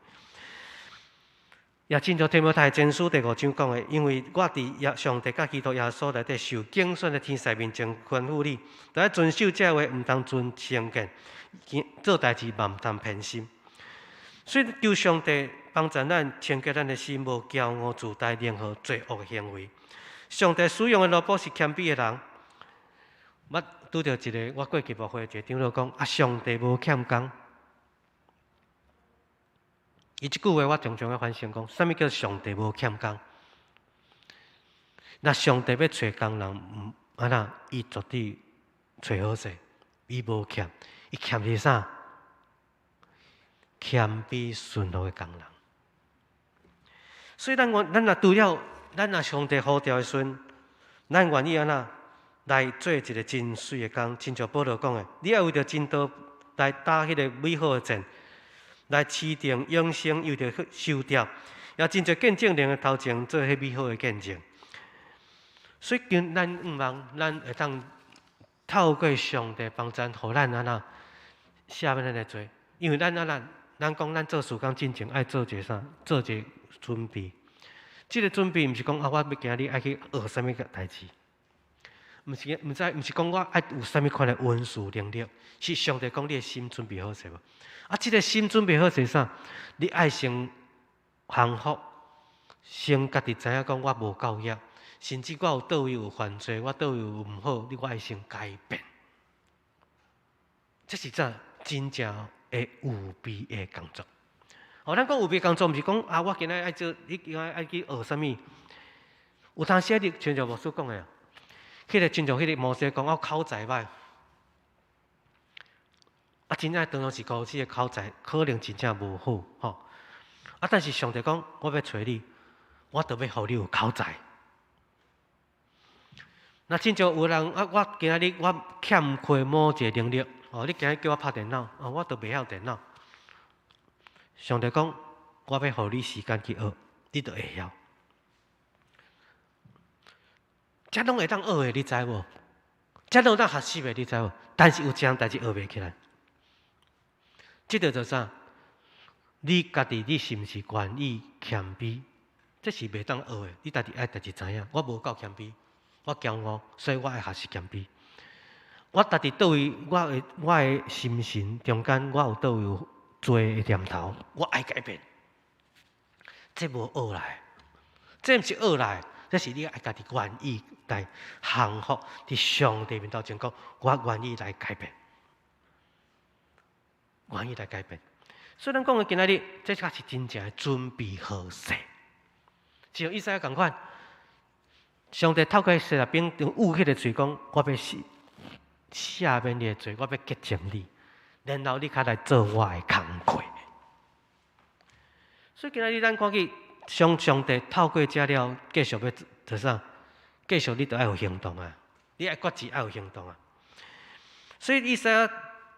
也親像提摩太前書第五章講的，因為我佇耶上帝佮基督耶穌內底受揀選的天使面前吩咐你，著愛遵守這話，毋通存成見，做代誌嘛毋通偏心。所以求上帝幫助咱清潔咱的心，無驕傲自大，任何罪惡的行為。上帝使用的奴僕是謙卑的人。我拄著一个，我過去牧會一个長老講，啊，上帝無欠工。伊這句話我常常咧反省講，啥物叫上帝無欠工？若上帝欲揣工人，毋按怎？伊絕對揣好勢，伊無欠，伊欠是啥？謙卑順服的工人。所以咱願，咱若除了咱若上帝呼召的時陣，咱願意按怎來做一个真媠的工？親像保羅講的，你愛為著真道來打彼个美好的戰。來持定永生，又著受調，也真濟見證人的頭前做彼美好的見證。所以，今咱向望，咱會當透過上帝幫助，予咱按怎赦免咱的罪。因為咱按怎，咱講咱做事工進前愛做一个啥？做一个準備。這个準備毋是講啊，我欲今日愛去學啥物個代誌，毋是，毋知，毋是講我愛有啥物款的文書能力，是上帝講你的心準備好勢無？啊，這个心準備好勢啥？你愛先降服，先家己知影講我無夠額，甚至我有佗位有犯罪，我佗位有毋好，你我愛先改變。這是啥？真正的預備的工作。哦，咱講預備工作，毋是講啊，我今仔愛做，你今仔愛去學啥物？有當時你親像牧師講的，彼个親像彼个摩西講，我口才歹。啊，真正當時古時的口才可能真正無好，吼。啊，但是上帝講，我欲揣你，我著欲予你有口才。若親像有人啊，我今仔日我欠缺某一个能力，哦，你今日叫我拍電腦，哦，我著袂曉電腦。上帝講，我欲予你時間去學，你著會曉。這攏會當學的，你知無？這攏會當學習的，你知無？但是有一項代誌學袂起來。這个就啥？你家己你是毋是願意謙卑？這是袂當學的。你家己愛家己知影，我無夠謙卑，我驕傲，所以我愛學習謙卑。我家己佗位，我的心神中間，我有佗位有罪的念頭，我愛改變。這無學來，這毋是學來，這是你愛家己願意來降服佇上帝面頭前講，我願意來改變。願意來改變，所以咱講的今仔日，這才是真正的準備好勢。就像以賽亞仝款，上帝透過設拉兵有彼个喙講，我欲赦免你的罪，我欲潔淨你，然後你較來做我的工課。所以今仔日咱看見上上帝透過這了，繼續欲做啥？繼續你著愛有行動啊！你愛決志，愛有行動啊！所以以賽亞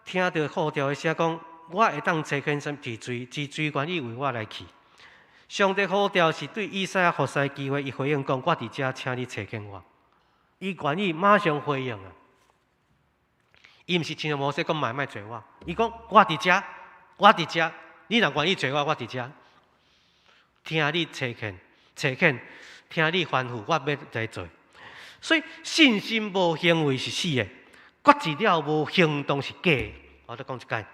聽著呼召的聲講，我會當差遣啥物治罪，治罪願意為我來去。上帝呼召是對以賽亞服侍機會，伊回應講：我佇遮，請你差遣我。伊願意馬上回應啊！伊毋是親像摩西講莫莫揣我，伊講我佇遮，我佇遮，你若願意揣我，我佇遮。聽你差遣，差遣，聽你吩咐，我欲來做。所以信心無行為是死的。決志了無行動是假的，我再講一擺，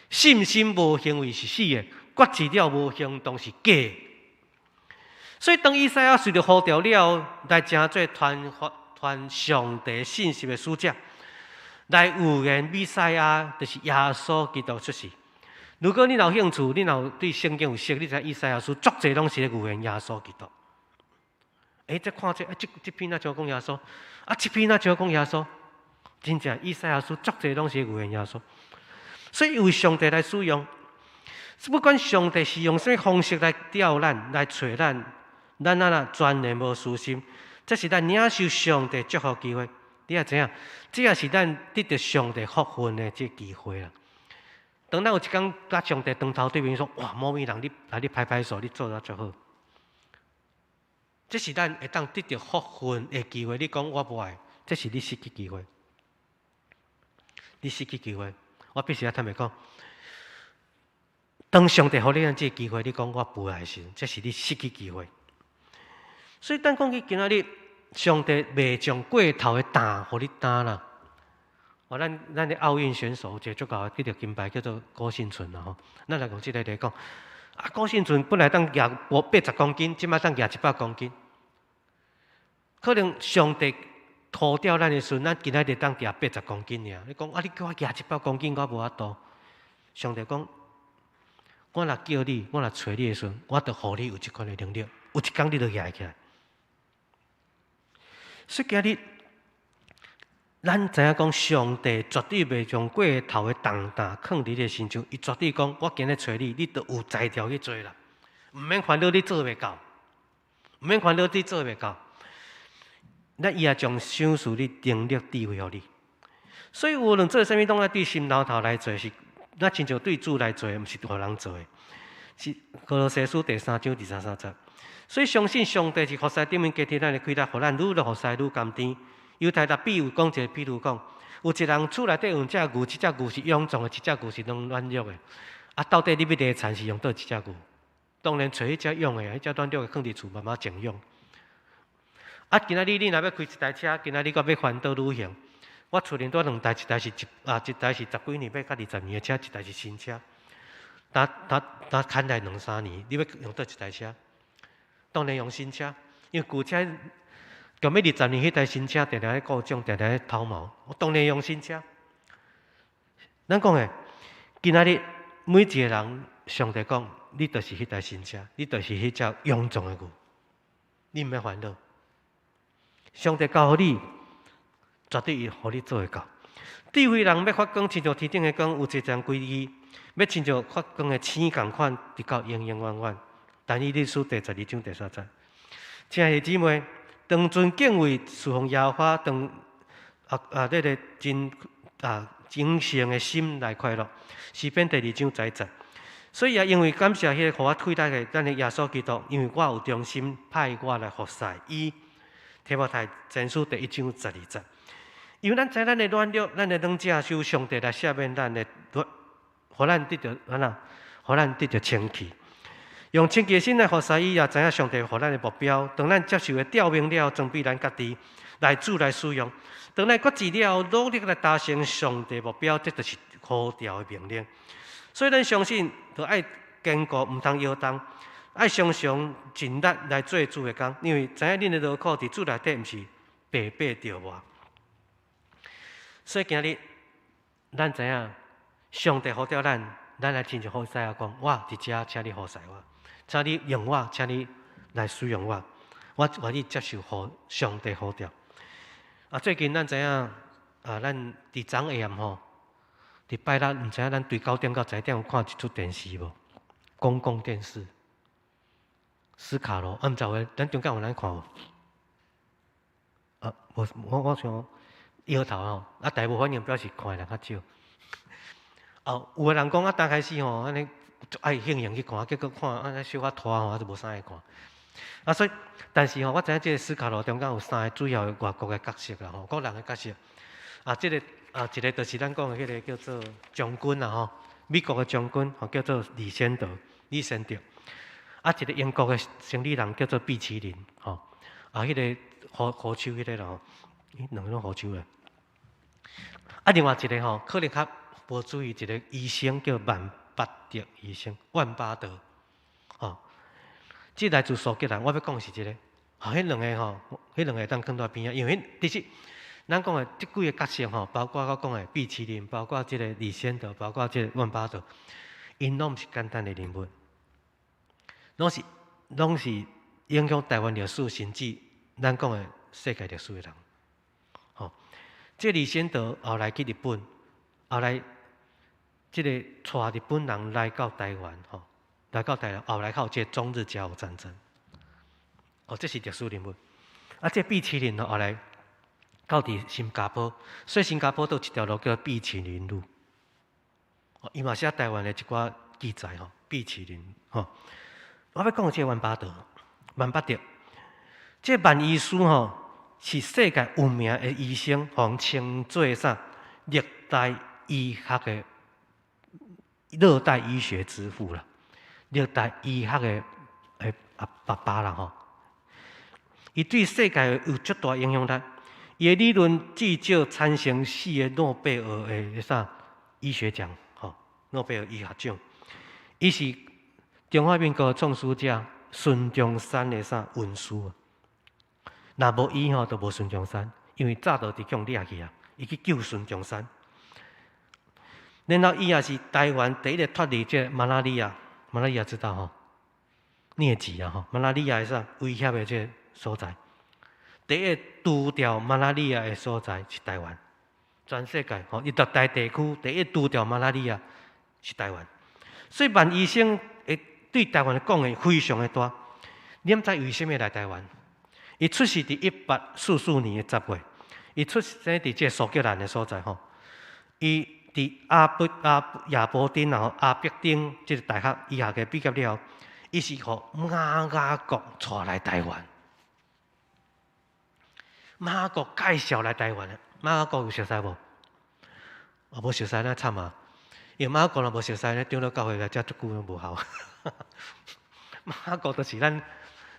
信心無行為是死的，決志了無行動是假的。所以當以賽亞隨著呼召了，來成做傳發傳上帝信息的使者，來預言彌賽亞，就是耶穌基督出世。如果你若有興趣，你若有對聖經有熟，你知以賽亞書足濟攏是咧預言耶穌基督。欸，這看這啊，這這篇若像講耶穌，啊，這篇若像講耶穌。真正以賽亞書足濟攏是預言耶穌，所以為上帝來使用，不管上帝是用啥物方式來調咱、來揣咱，咱啊若全然無私心，這是咱領受上帝祝福機會。你也知影，這也是咱得著上帝福分的這機會啦。當咱有一工佮上帝當頭對面說：哇，某某人，你來你拍拍手，你做得足好。這是咱會當得著福分的機會。你講我無愛，這是你失去機會。你失去機會，我必須愛坦白講，當上帝予你這个機會，你講我無愛時，這是你失去機會。所以等講起今仔日，上帝袂將過頭的擔予你擔啦。哦，咱的奧運選手一个足𠢕得著金牌，叫做郭婞淳啦吼。咱來講這个來講，啊，郭婞淳本來當舉80公斤，這擺當舉100公斤。可能上帝呼召咱的時陣，咱今仔日當舉80公斤爾。你講啊，你叫我舉一百公斤，我無法度。上帝講，我若叫你，我若揣你的時陣，我就予你有這款的能力，有一工你就舉起來。所以今日，咱知影講，上帝絕對袂將過頭的重擔囥佇你的身上，伊絕對講，我今日揣你，你就有才調去做啦，毋免煩惱你做袂到，毋免煩惱你做袂到。咱伊也將賞賜你能力智慧予你。所以無論做啥物，攏愛對心頭頭來做，是咱親像對主來做，毋是予人做的。是歌羅西書第三章二十三節。所以相信上帝是服侍頂面加添咱的氣力，予咱愈來服侍愈甘甜。猶太達比有講一個比喻講，有一人厝內底有兩隻牛，一隻牛是勇壯的，一隻牛是攏軟弱的。啊，到底你欲犁田是用佗一隻牛？當然揣彼隻勇的，彼隻軟弱的囥佇厝慢慢靜養。啊，今仔日你若欲開一台車，今仔日閣欲環島旅行，我厝裡拄兩台，一台是十幾年欲甲20年的車，一台是新車。焦焦焦牽來兩三年，你欲用佗一台車？當然用新車，因為舊車。後尾20年彼台新車，定定咧故障，定定咧拋錨。我當然用新車。咱講的，今仔日每一個人，上帝講，你就是彼台新車，你就是彼隻勇壯的牛，你毋免煩惱。上帝交予你，絕對會予你做會到。智慧人欲發光，親像天頂的光，有一個人規義，欲親像發光的星仝款，直到永永遠遠。但以理書第12章第三節，親愛的姊妹，當存敬畏侍奉耶和華，當這个真虔誠的心來快樂。詩篇第2章十一節。所以也因為感謝彼个予我氣力的咱的耶穌基督，因為我有忠心派我來服侍伊。提摩太前書第1章12節。因為咱知咱的軟弱，咱的軟弱是由上帝來赦免咱的，予咱得著按怎，予咱得著清氣。用清潔的心來服侍伊，也知影上帝予咱的目標。當咱接受的召命了，裝備咱家己來主來使用。當咱決志了，努力來達成上帝目標，這就是呼召的命令。所以咱相信，著愛堅固，毋通搖動，愛常常盡力來做主的工，因為知影恁的勞苦佇主內底毋是白白著無。所以今日咱知影，上帝呼召咱，咱來親像何西阿講：我佇遮，請你服侍我。請你用我，請你來使用我，我願意接受呼上帝呼召。啊，最近咱知影啊，咱佇昨下暗吼，佇拜六，毋知影咱對9點到10點有看一齣電視無？公共電視，斯卡羅，啊，毋知有咱中間有人看無？啊，無，我想搖頭吼，啊，大部分應表示看的人較少。哦，有的人講啊，剛開始吼，按呢足愛興奮去看，結果看按呢小可拖吼，就無啥愛看。啊，所以，但是吼，我知影這个斯卡羅中間有三個主要的外國的角色啦吼，個人的角色。啊，這个啊，一个就是咱講的彼个叫做將軍啦吼，美國的將軍吼叫做李仙德，李仙德。啊，一个英國的生理人叫做畢其林吼，啊，彼个胡胡鬚彼个啦吼，咦，兩个攏胡鬚的。啊，另外一个吼，可能較無注意，一个醫生叫萬巴德醫生，萬巴德，吼，這來自蘇格蘭。我欲講是這个，吼，彼兩个吼，彼兩个當囥佇邊仔，因為彼其實咱講的這幾个角色吼，包括我講的畢其林，包括這个李仙德，包括這个萬巴德，𪜶攏毋是簡單的人物，攏是影響台灣歷史，甚至咱講的世界歷史的人。吼，這李仙德後來去日本，後來這個帶日本人來到台灣，吼，來到台灣，後來才有這個中日甲午戰爭。哦，這是歷史人物。啊，這畢其林後來到佇新加坡，所以新加坡都有一條路叫畢其林路。哦，伊嘛寫台灣的一寡記載吼，畢其林吼。我欲講這個萬巴德，萬巴德，這個萬醫師吼是世界有名的醫生，予人稱做啥？歷代醫學的熱帶醫學之父啦，熱帶醫學的阿爸爸啦吼。伊對世界有足大影響力。伊的理論至少產生四个諾貝爾的啥醫學獎，吼，諾貝爾醫學獎。伊是中華民國創始者孫中山的啥恩師啊？若無伊吼，就無孫中山，因為早就佇共掠去啊，伊去救孫中山。然後伊也是台灣第一个脫離這馬拉利亞，馬拉利亞知道吼？瘧疾啊吼，馬拉利亞的啥威脅的這个所在。第一个除掉馬拉利亞的所在是台灣，全世界吼，熱帶地區第一除掉馬拉利亞是台灣。所以萬醫生會對台灣的貢獻非常的大。你毋知為啥物來台灣？伊出世佇1844年的10月，伊出生佇這個蘇格蘭的所在吼。伊佇阿伯阿亞伯丁然後阿伯丁這个大學醫學系畢業了後，伊是予馬雅各帶來台灣。馬雅各介紹來台灣的，馬雅各有熟似無？哦，無熟似那慘啊！因為馬雅各若無熟似咧，長老教會來遮足久攏無效。馬雅各就是咱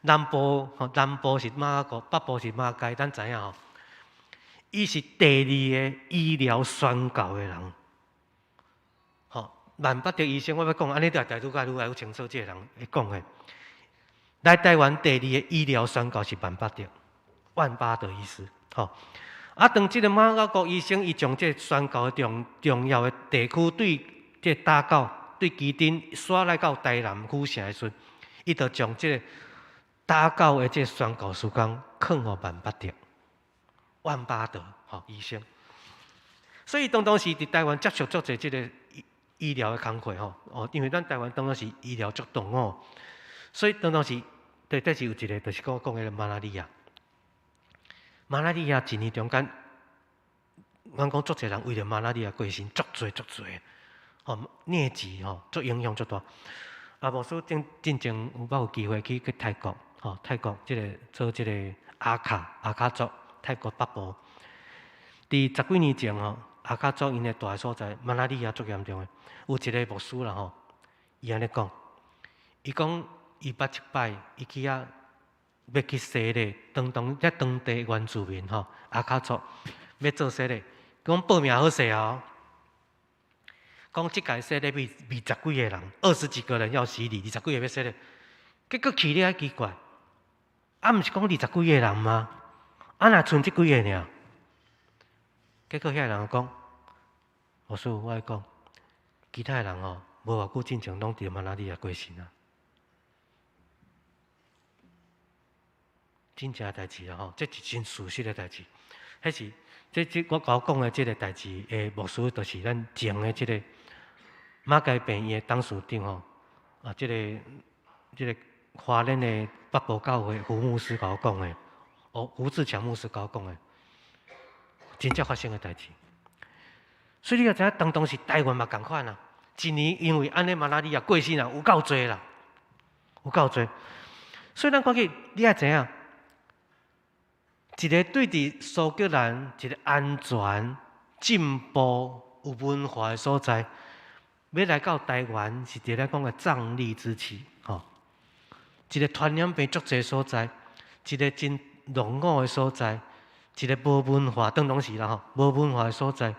南部，吼，南部是馬雅各，北部是馬偕，咱知影吼。伊是第二个醫療宣教的人，吼，萬八德醫生，我欲講，按呢就台愈來愈來愈清楚，這个人會講的。來台灣第二个醫療宣教是萬八德，萬巴德醫師，吼。啊，當這个馬雅各醫生，伊將這個宣教的重重要的地區對這個打狗、對旗津徙來到台南府城的時陣，伊就將這个打狗的這個宣教事工囥予萬八德。萬巴德吼醫生，所以當當時佇台灣接觸足濟這個醫醫療的工課吼，哦，因為咱台灣當當時醫療足重哦，所以當當時對，這是有一個，就是講講的馬拉利亞。馬拉利亞一年中間，阮講足濟人為著馬拉利亞過身，足濟足濟，吼，瘧疾吼，足影響足大。啊，牧師進進前有捌有機會去去泰國，吼，泰國這个做這个阿卡阿卡族。泰國北部，佇十幾年前吼，阿卡族𪜶的蹛的所在，馬拉利亞足嚴重的，有一个牧師啦吼，伊按呢講，伊講伊捌一擺，伊去遐欲去洗禮，當當遐當地原住民吼，阿卡族欲做洗禮，講報名好勢哦，講這屆洗禮二十幾個人，二十幾個人要洗禮，二十幾個欲洗禮，結果去了奇怪，啊，毋是講二十幾個人嗎？啊，若賰這幾个爾？結果遐个人講，牧師，我愛講，其他的人吼，無偌久進前攏佇馬拉利亞過身啊，真正的代誌啊吼，這是真事實的代誌。彼是這這我共我講的這个代誌的牧師，就是咱前的這个馬偕病院的董事長吼，啊，這个這个花蓮的北部教會胡牧師共我講的。哦，胡志強牧師共我講的，真正發生的代誌。所以你也知影，當當時台灣嘛仝款啊，一年因為按呢馬拉利亞過身人有夠濟啦，有夠濟。所以咱看見，你愛知影，一个對佇蘇格蘭一个安全、進步、有文化的所在，欲來到台灣是佇咧講的瘴癘之區，吼，一个傳染病足濟所在，一个真落伍的所在，一个無文化，當當時啦吼，無文化的所在，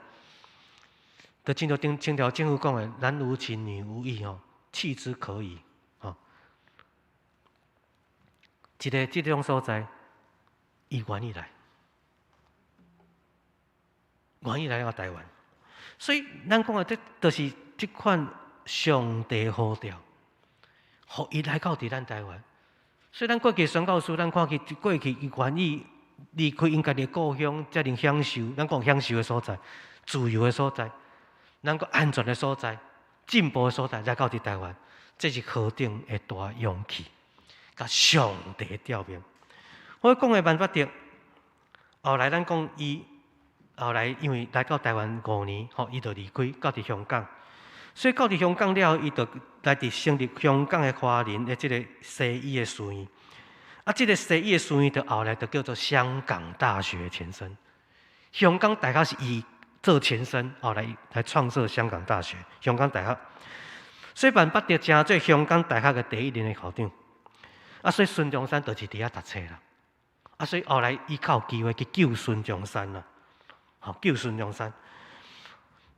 就親像頂清朝政府講的“男無情，女無義”吼，棄之可以，吼。一个這種所在，伊願意來，願意來到台灣，所以咱講的這，就是這款上帝呼召，予伊來到佇咱台灣。所以咱過去宣教師，咱看去過去伊願意離開𪜶家己的故鄉，遮爾享受，咱講享受的所在，自由的所在，咱講安全的所在，進步的所在，來到佇台灣，這是何等的大勇氣，佮上帝調命。我講的萬八德，後來咱講伊後來因為來到台灣5年，吼，伊就離開到佇香港。所以到佇香港了後，伊就來佇成立香港的華人的這个西醫的書院。啊，這个西醫的書院就後來就叫做香港大學前身。香港大學是伊做前身，後來來創設香港大學。香港大學。所以萬八德成做香港大學的第一任的校長。啊，所以孫中山就是佇遐讀冊啦。啊，所以後來伊較有機會去救孫中山啦，吼，救孫中山。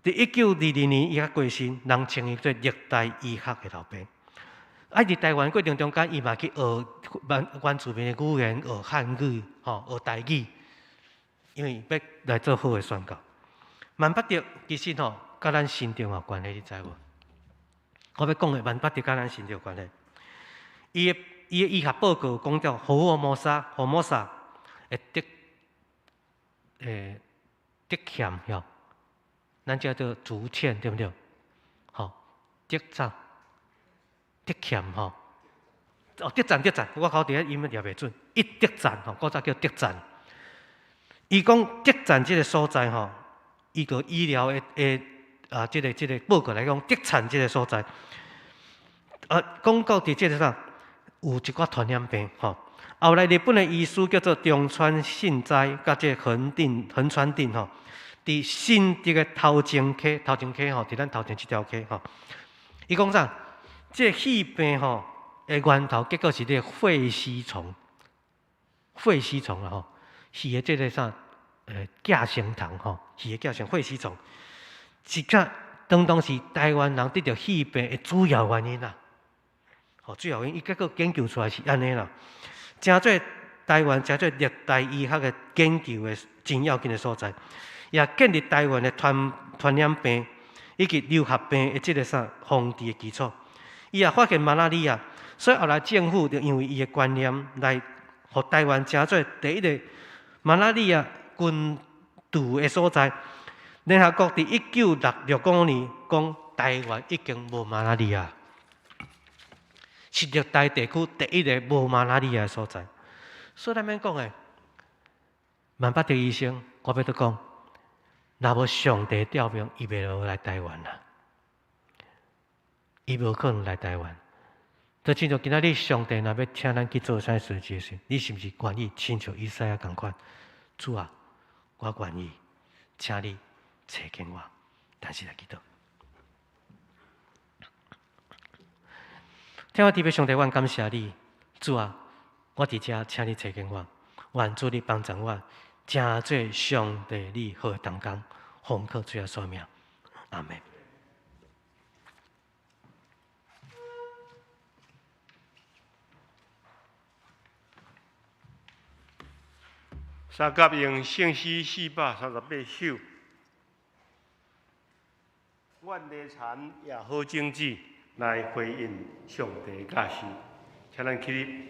佇1922年，伊才過身，人稱伊做熱帶醫學的老爸。啊，佇台灣過程中間，伊嘛去學原住民的語言，學漢語，吼，學台語，因為欲來做好的宣教。萬八德其實吼，佮咱新竹有關係，你知無？我欲講的萬八德佮咱新竹有關係。伊的醫學報告講著福爾摩沙，福爾摩沙的竹莧吼，咱叫做竹塹對毋對？吼，竹棧、竹莧吼，哦，竹棧竹棧，我口佇咧音念袂準，一竹棧吼，古早叫竹棧。伊講竹棧這个所在吼，伊個醫療的啊，這个報告來講，竹棧這个所在，啊，講到佇這个啥？有一寡傳染病吼，後來日本的醫師叫做中川信哉，佮這個橫川定吼，佇新竹的頭前溪，頭前溪吼，佇咱頭前這條溪吼，伊講啥？這個肺病吼的源頭，結果是這個血絲蟲，血絲蟲啦吼，魚的這個啥？寄生蟲吼，魚的寄生血絲蟲，是較當當時台灣人得著肺病的主要原因啦。吼，主要原因，伊結果研究出來是按呢啦，成做台灣成做熱帶醫學的研究的真要緊的所在，也建立台灣的傳染病以及流行病的這个啥防治的基礎。伊也發現馬拉利亞，所以後來政府就因為伊的觀念來，予台灣成做第一个馬拉利亞根除的所在。聯合國佇1965年講台灣已經無馬拉利亞。是熱帶地區第一个無馬拉利亞的所在，所以咱免講的，萬八德醫生，我欲閣講，若無上帝調命，伊袂落來台灣啦，伊無可能來台灣。就親像今仔日上帝若欲請咱去做啥事情時，你是毋是願意親像以賽亞仝款？主啊，我願意，請你差遣我，咱先來祈禱。天父特別上帝，我感謝你，主啊，我佇遮請你差遣我，願主你幫助我，成做上帝你好的同工，奉靠主耶穌名，阿們。三甲用聖詩438首，願禮田也好種子來回應上帝教示，請咱起立。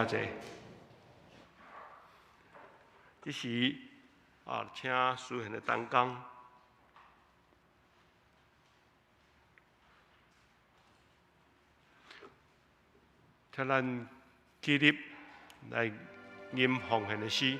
坐。這時啊，請司獻的同工，請咱起立來吟奉獻的詩。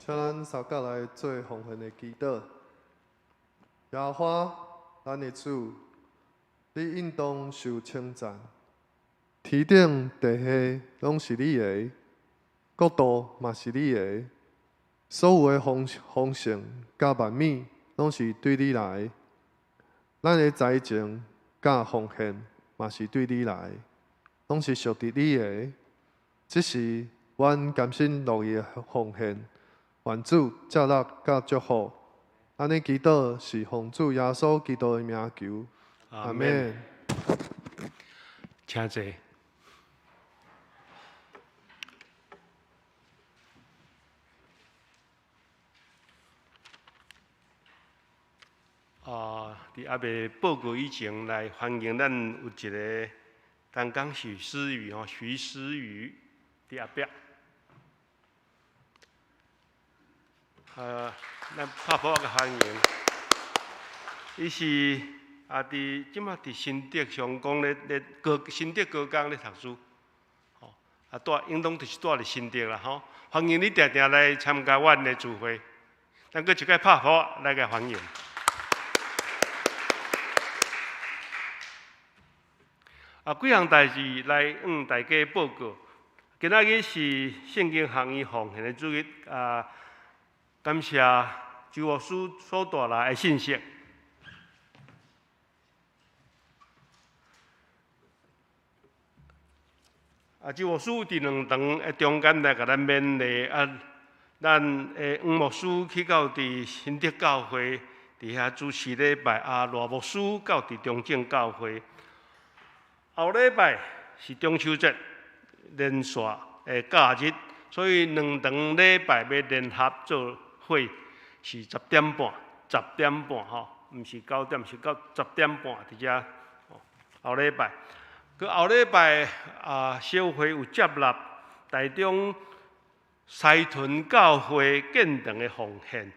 請咱三甲來做奉獻的祈禱。耶和華，咱的主，你應當受稱讚。天頂地下攏是你的，國度嘛是你的，所有的豐盛佮萬物攏是對你來。咱的財情佮奉獻嘛是對你來，攏是屬佇你的。這是阮甘心樂意的奉獻。願主接納佮祝福。按呢祈禱是奉主耶穌基督的名求。阿們。請坐。啊，佇猶未報告以前，來歡迎咱有一个同工許思雨吼，徐思雨佇後壁。咱拍鼓仔歡迎。伊是啊，佇這馬佇新竹上工咧咧高新竹高工咧讀書，吼啊，住應當就是住佇新竹啦吼。歡迎你定定來參加阮的聚會，咱閣一擺拍鼓來共歡迎。啊，幾項代誌來向大家報告。今仔日是聖經學院奉獻的主日啊。感謝周牧師所帶來的信息。啊，周牧師佇兩堂的中間來共咱勉勵啊，咱的黃牧師去到佇新竹教會，佇遐主持禮拜啊，賴牧師到佇中正教會。後禮拜是中秋節連續的假日，所以兩堂禮拜欲聯合做伙是10點半，10點半吼，毋是9點，是到10點半佇遮。後禮拜，閣後禮拜啊，小會有接納台中西屯教會建堂的奉獻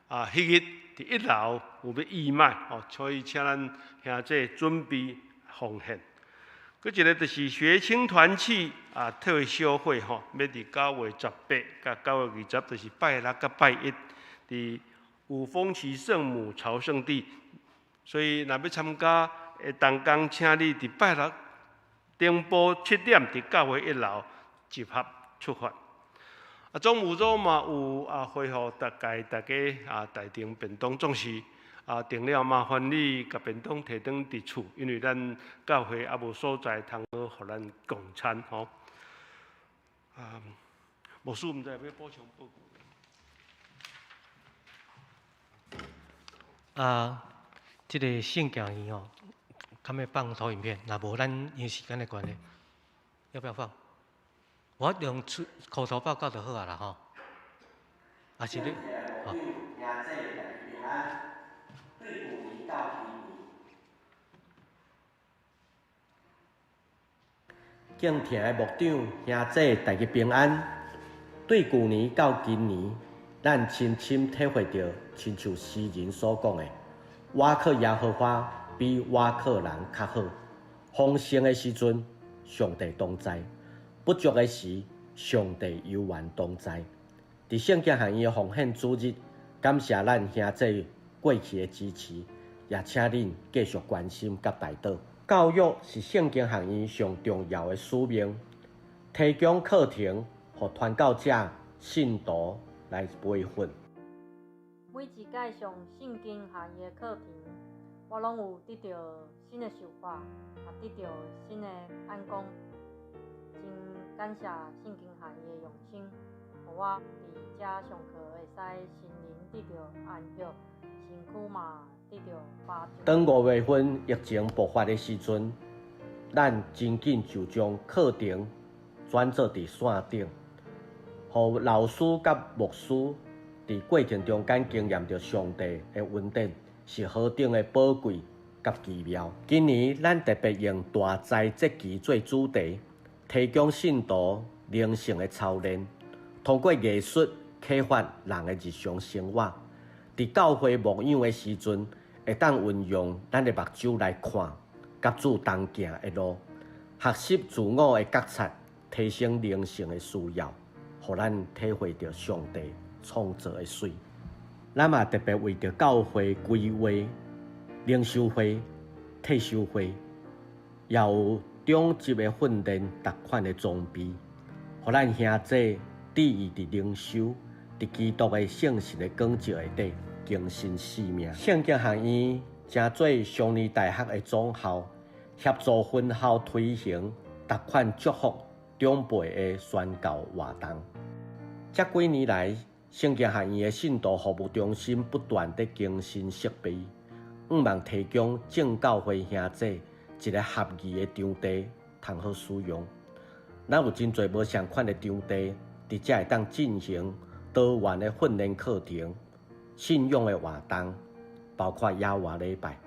啊，彼日佇一樓有欲義賣哦，所以請咱兄弟準備奉獻。閣一个就是學青團契啊，退休會吼，欲佇9月18佮9月20，就是拜六佮拜一，佇五峰旗聖母朝聖地。所以若欲參加的同工，請你佇拜六頂晡7點佇教會一樓集合出發。啊，總務組嘛有啊，恢復大家大家啊，帶訂便當總是。啊，訂了麻煩你共便當提轉佇厝，因為咱教會猶無所在通好予咱共餐吼。啊，牧師毋知欲補充報告。啊，這個聖經院吼，敢欲放投影片？若無，咱因為時間的關係，要不要放？我用出口頭報告就好啊啦吼。啊是你，好。敬聽的牧長兄姊，大家平安。對舊年到今年，咱深深體會著，親像詩人所講的：倚靠耶和華比倚靠人較好。豐盛的時陣，上帝同在；不足的時，上帝猶原同在。佇聖經學院的奉獻主日，感謝咱兄姊過去的支持，也請恁繼續關心佮代禱。教育是圣经学院上重要的使命，提供课程予传教者、信徒来培训。每一届上圣经学院的课程，我拢有得著新的想法，也得著新的眼光。真感谢圣经学院的用心，予我伫遮上课会使心灵得著安息，身躯嘛得著饱足。当5月份疫情爆发的时阵，咱真紧就将课程转做伫线顶，予老师佮牧师伫过程中间经验著上帝的恩典是何等的宝贵佮奇妙。今年咱特别用大灾节期做主题，提供信徒灵性的操练，通过艺术启发人的日常生活。伫教会牧养的时阵，会当运用咱的目睭来看，佮主同行的路，学习自我的觉察，提升灵性的需要，予咱体会著上帝创造的媠。咱嘛特别为著教会规划灵修会、退修会，也有长执的训练，逐款的装备，予咱兄弟致意伫灵修，伫基督的圣神的光照下底更新生命。圣经学院成做上年大学的总校，协助分校推行逐款祝福长辈的宣教活动。这几年来，圣经学院的信徒服务中心不断伫更新设备，向望提供众教会兄弟一个合宜的场地，通好使用。咱有真济无仝款的场地，伫遮会当进行多元的训练课程、信仰的活动，包括野外礼拜。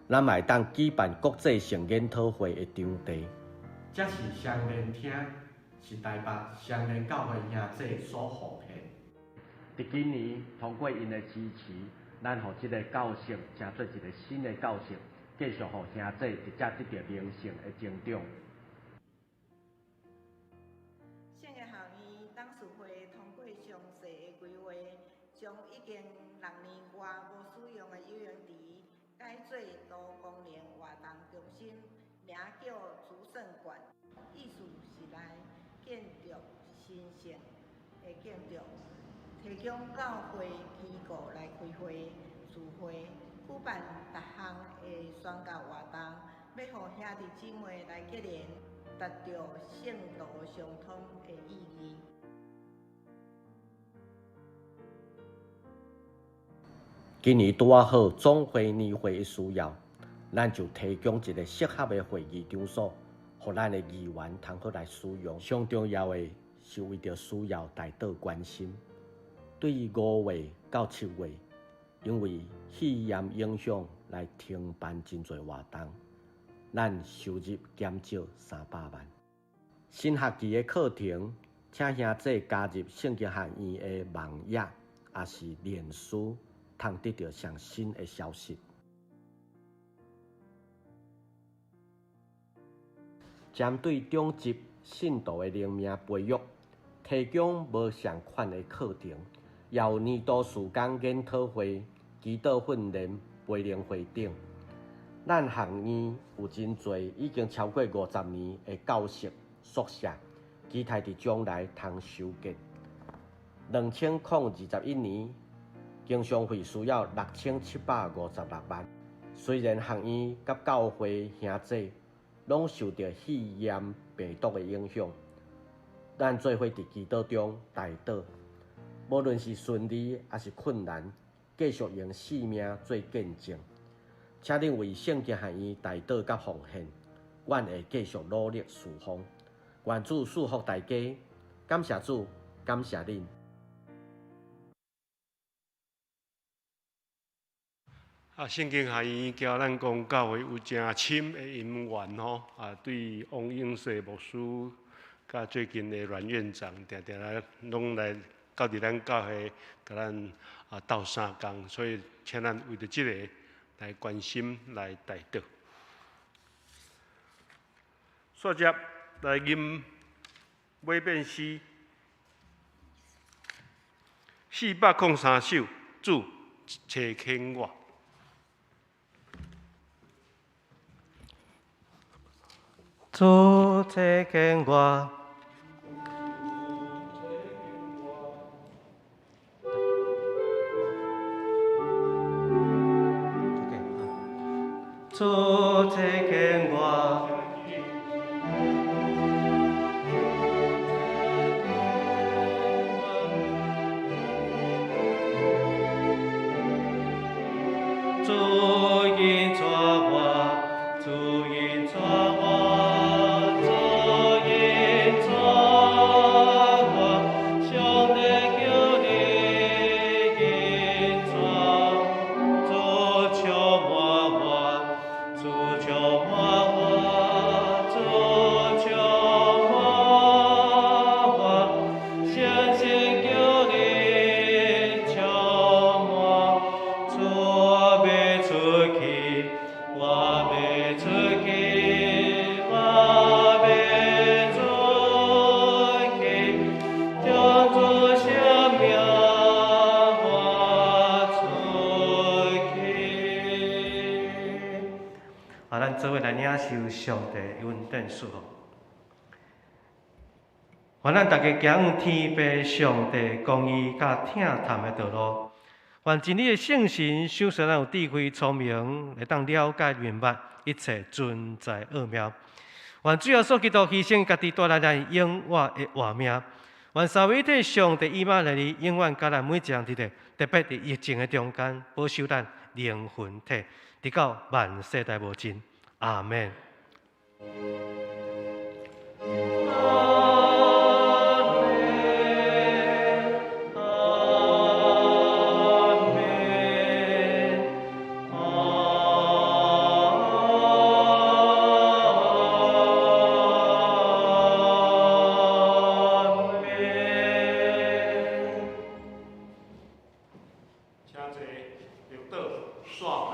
咱嘛会当举办国际性研讨会的场地。这是双连厅，是台北双连教会兄弟所奉献。伫今年，通过𪜶的支持，咱予这个教室成做一个新的教室，继续予兄弟伫遮得著灵性的成长。圣经学院董事会通过详细的规划，将已经6年外无使用的游泳池改做多功能活动中心，名叫主圣馆，意思是来建筑神圣的建筑，提供教会机构来开会、聚会、举办逐项的宣教活动，欲予兄弟姊妹来结连，达到圣徒相通的意义。今年拄仔好总会年会的需要，咱就提供一个适合的会议场所，予咱的议员通好来使用。上重要的是为著需要代祷关心。对于5月到7月，因为肺炎影响来停办真济活动，咱收入减少300万。新学期的课程，请兄弟加入圣经学院的网页，也是脸书，通得著上新的消息。针对长执信徒的灵命培育，提供无仝款的课程，也有年度事工研讨会、祈祷训练、培灵会等。咱学院有真济已经超过50年的教室、宿舍，期待伫将来通修建。2021年，经常费需要6756万。虽然学院佮教会兄弟拢受著肺炎病毒的影响，咱做伙伫祈祷中代祷，无论是顺利抑是困难，继续用生命做见证。请恁为圣经学院代祷佮奉献，阮会继续努力事奉。愿主赐福大家，感谢主，感谢恁。圣经学院交咱公教会有诚深的因缘吼，对王英世牧师，佮最近的阮院长，定定来拢来到伫咱教会，共咱斗相共，所以请咱为著这个来关心、来代祷。煞接来吟尾变诗403首，主差遣我。主體見我。主體見我。主引帶我，主引帶我，主引帶我，上帝求你引帶，主充滿我，主充滿我，主充滿我，相信求你充滿，主我欲出去，我欲出去，我欲出去，將主聖名發出去。啊，咱做伙來領受上帝恩典賜福。願咱逐家行往天父上帝公義佮疼痛的道路。願真理的聖神賞賜咱有智慧、聰明，會當了解明白一切存在奧妙。願主耶穌基督犧牲家己，帶來咱永活的活命。願三位一體上帝以馬內利永遠佮咱每一人佇咧，特別佇疫情的中間，保守咱靈魂體，直到萬世代無盡。阿們。請坐，綠島散會。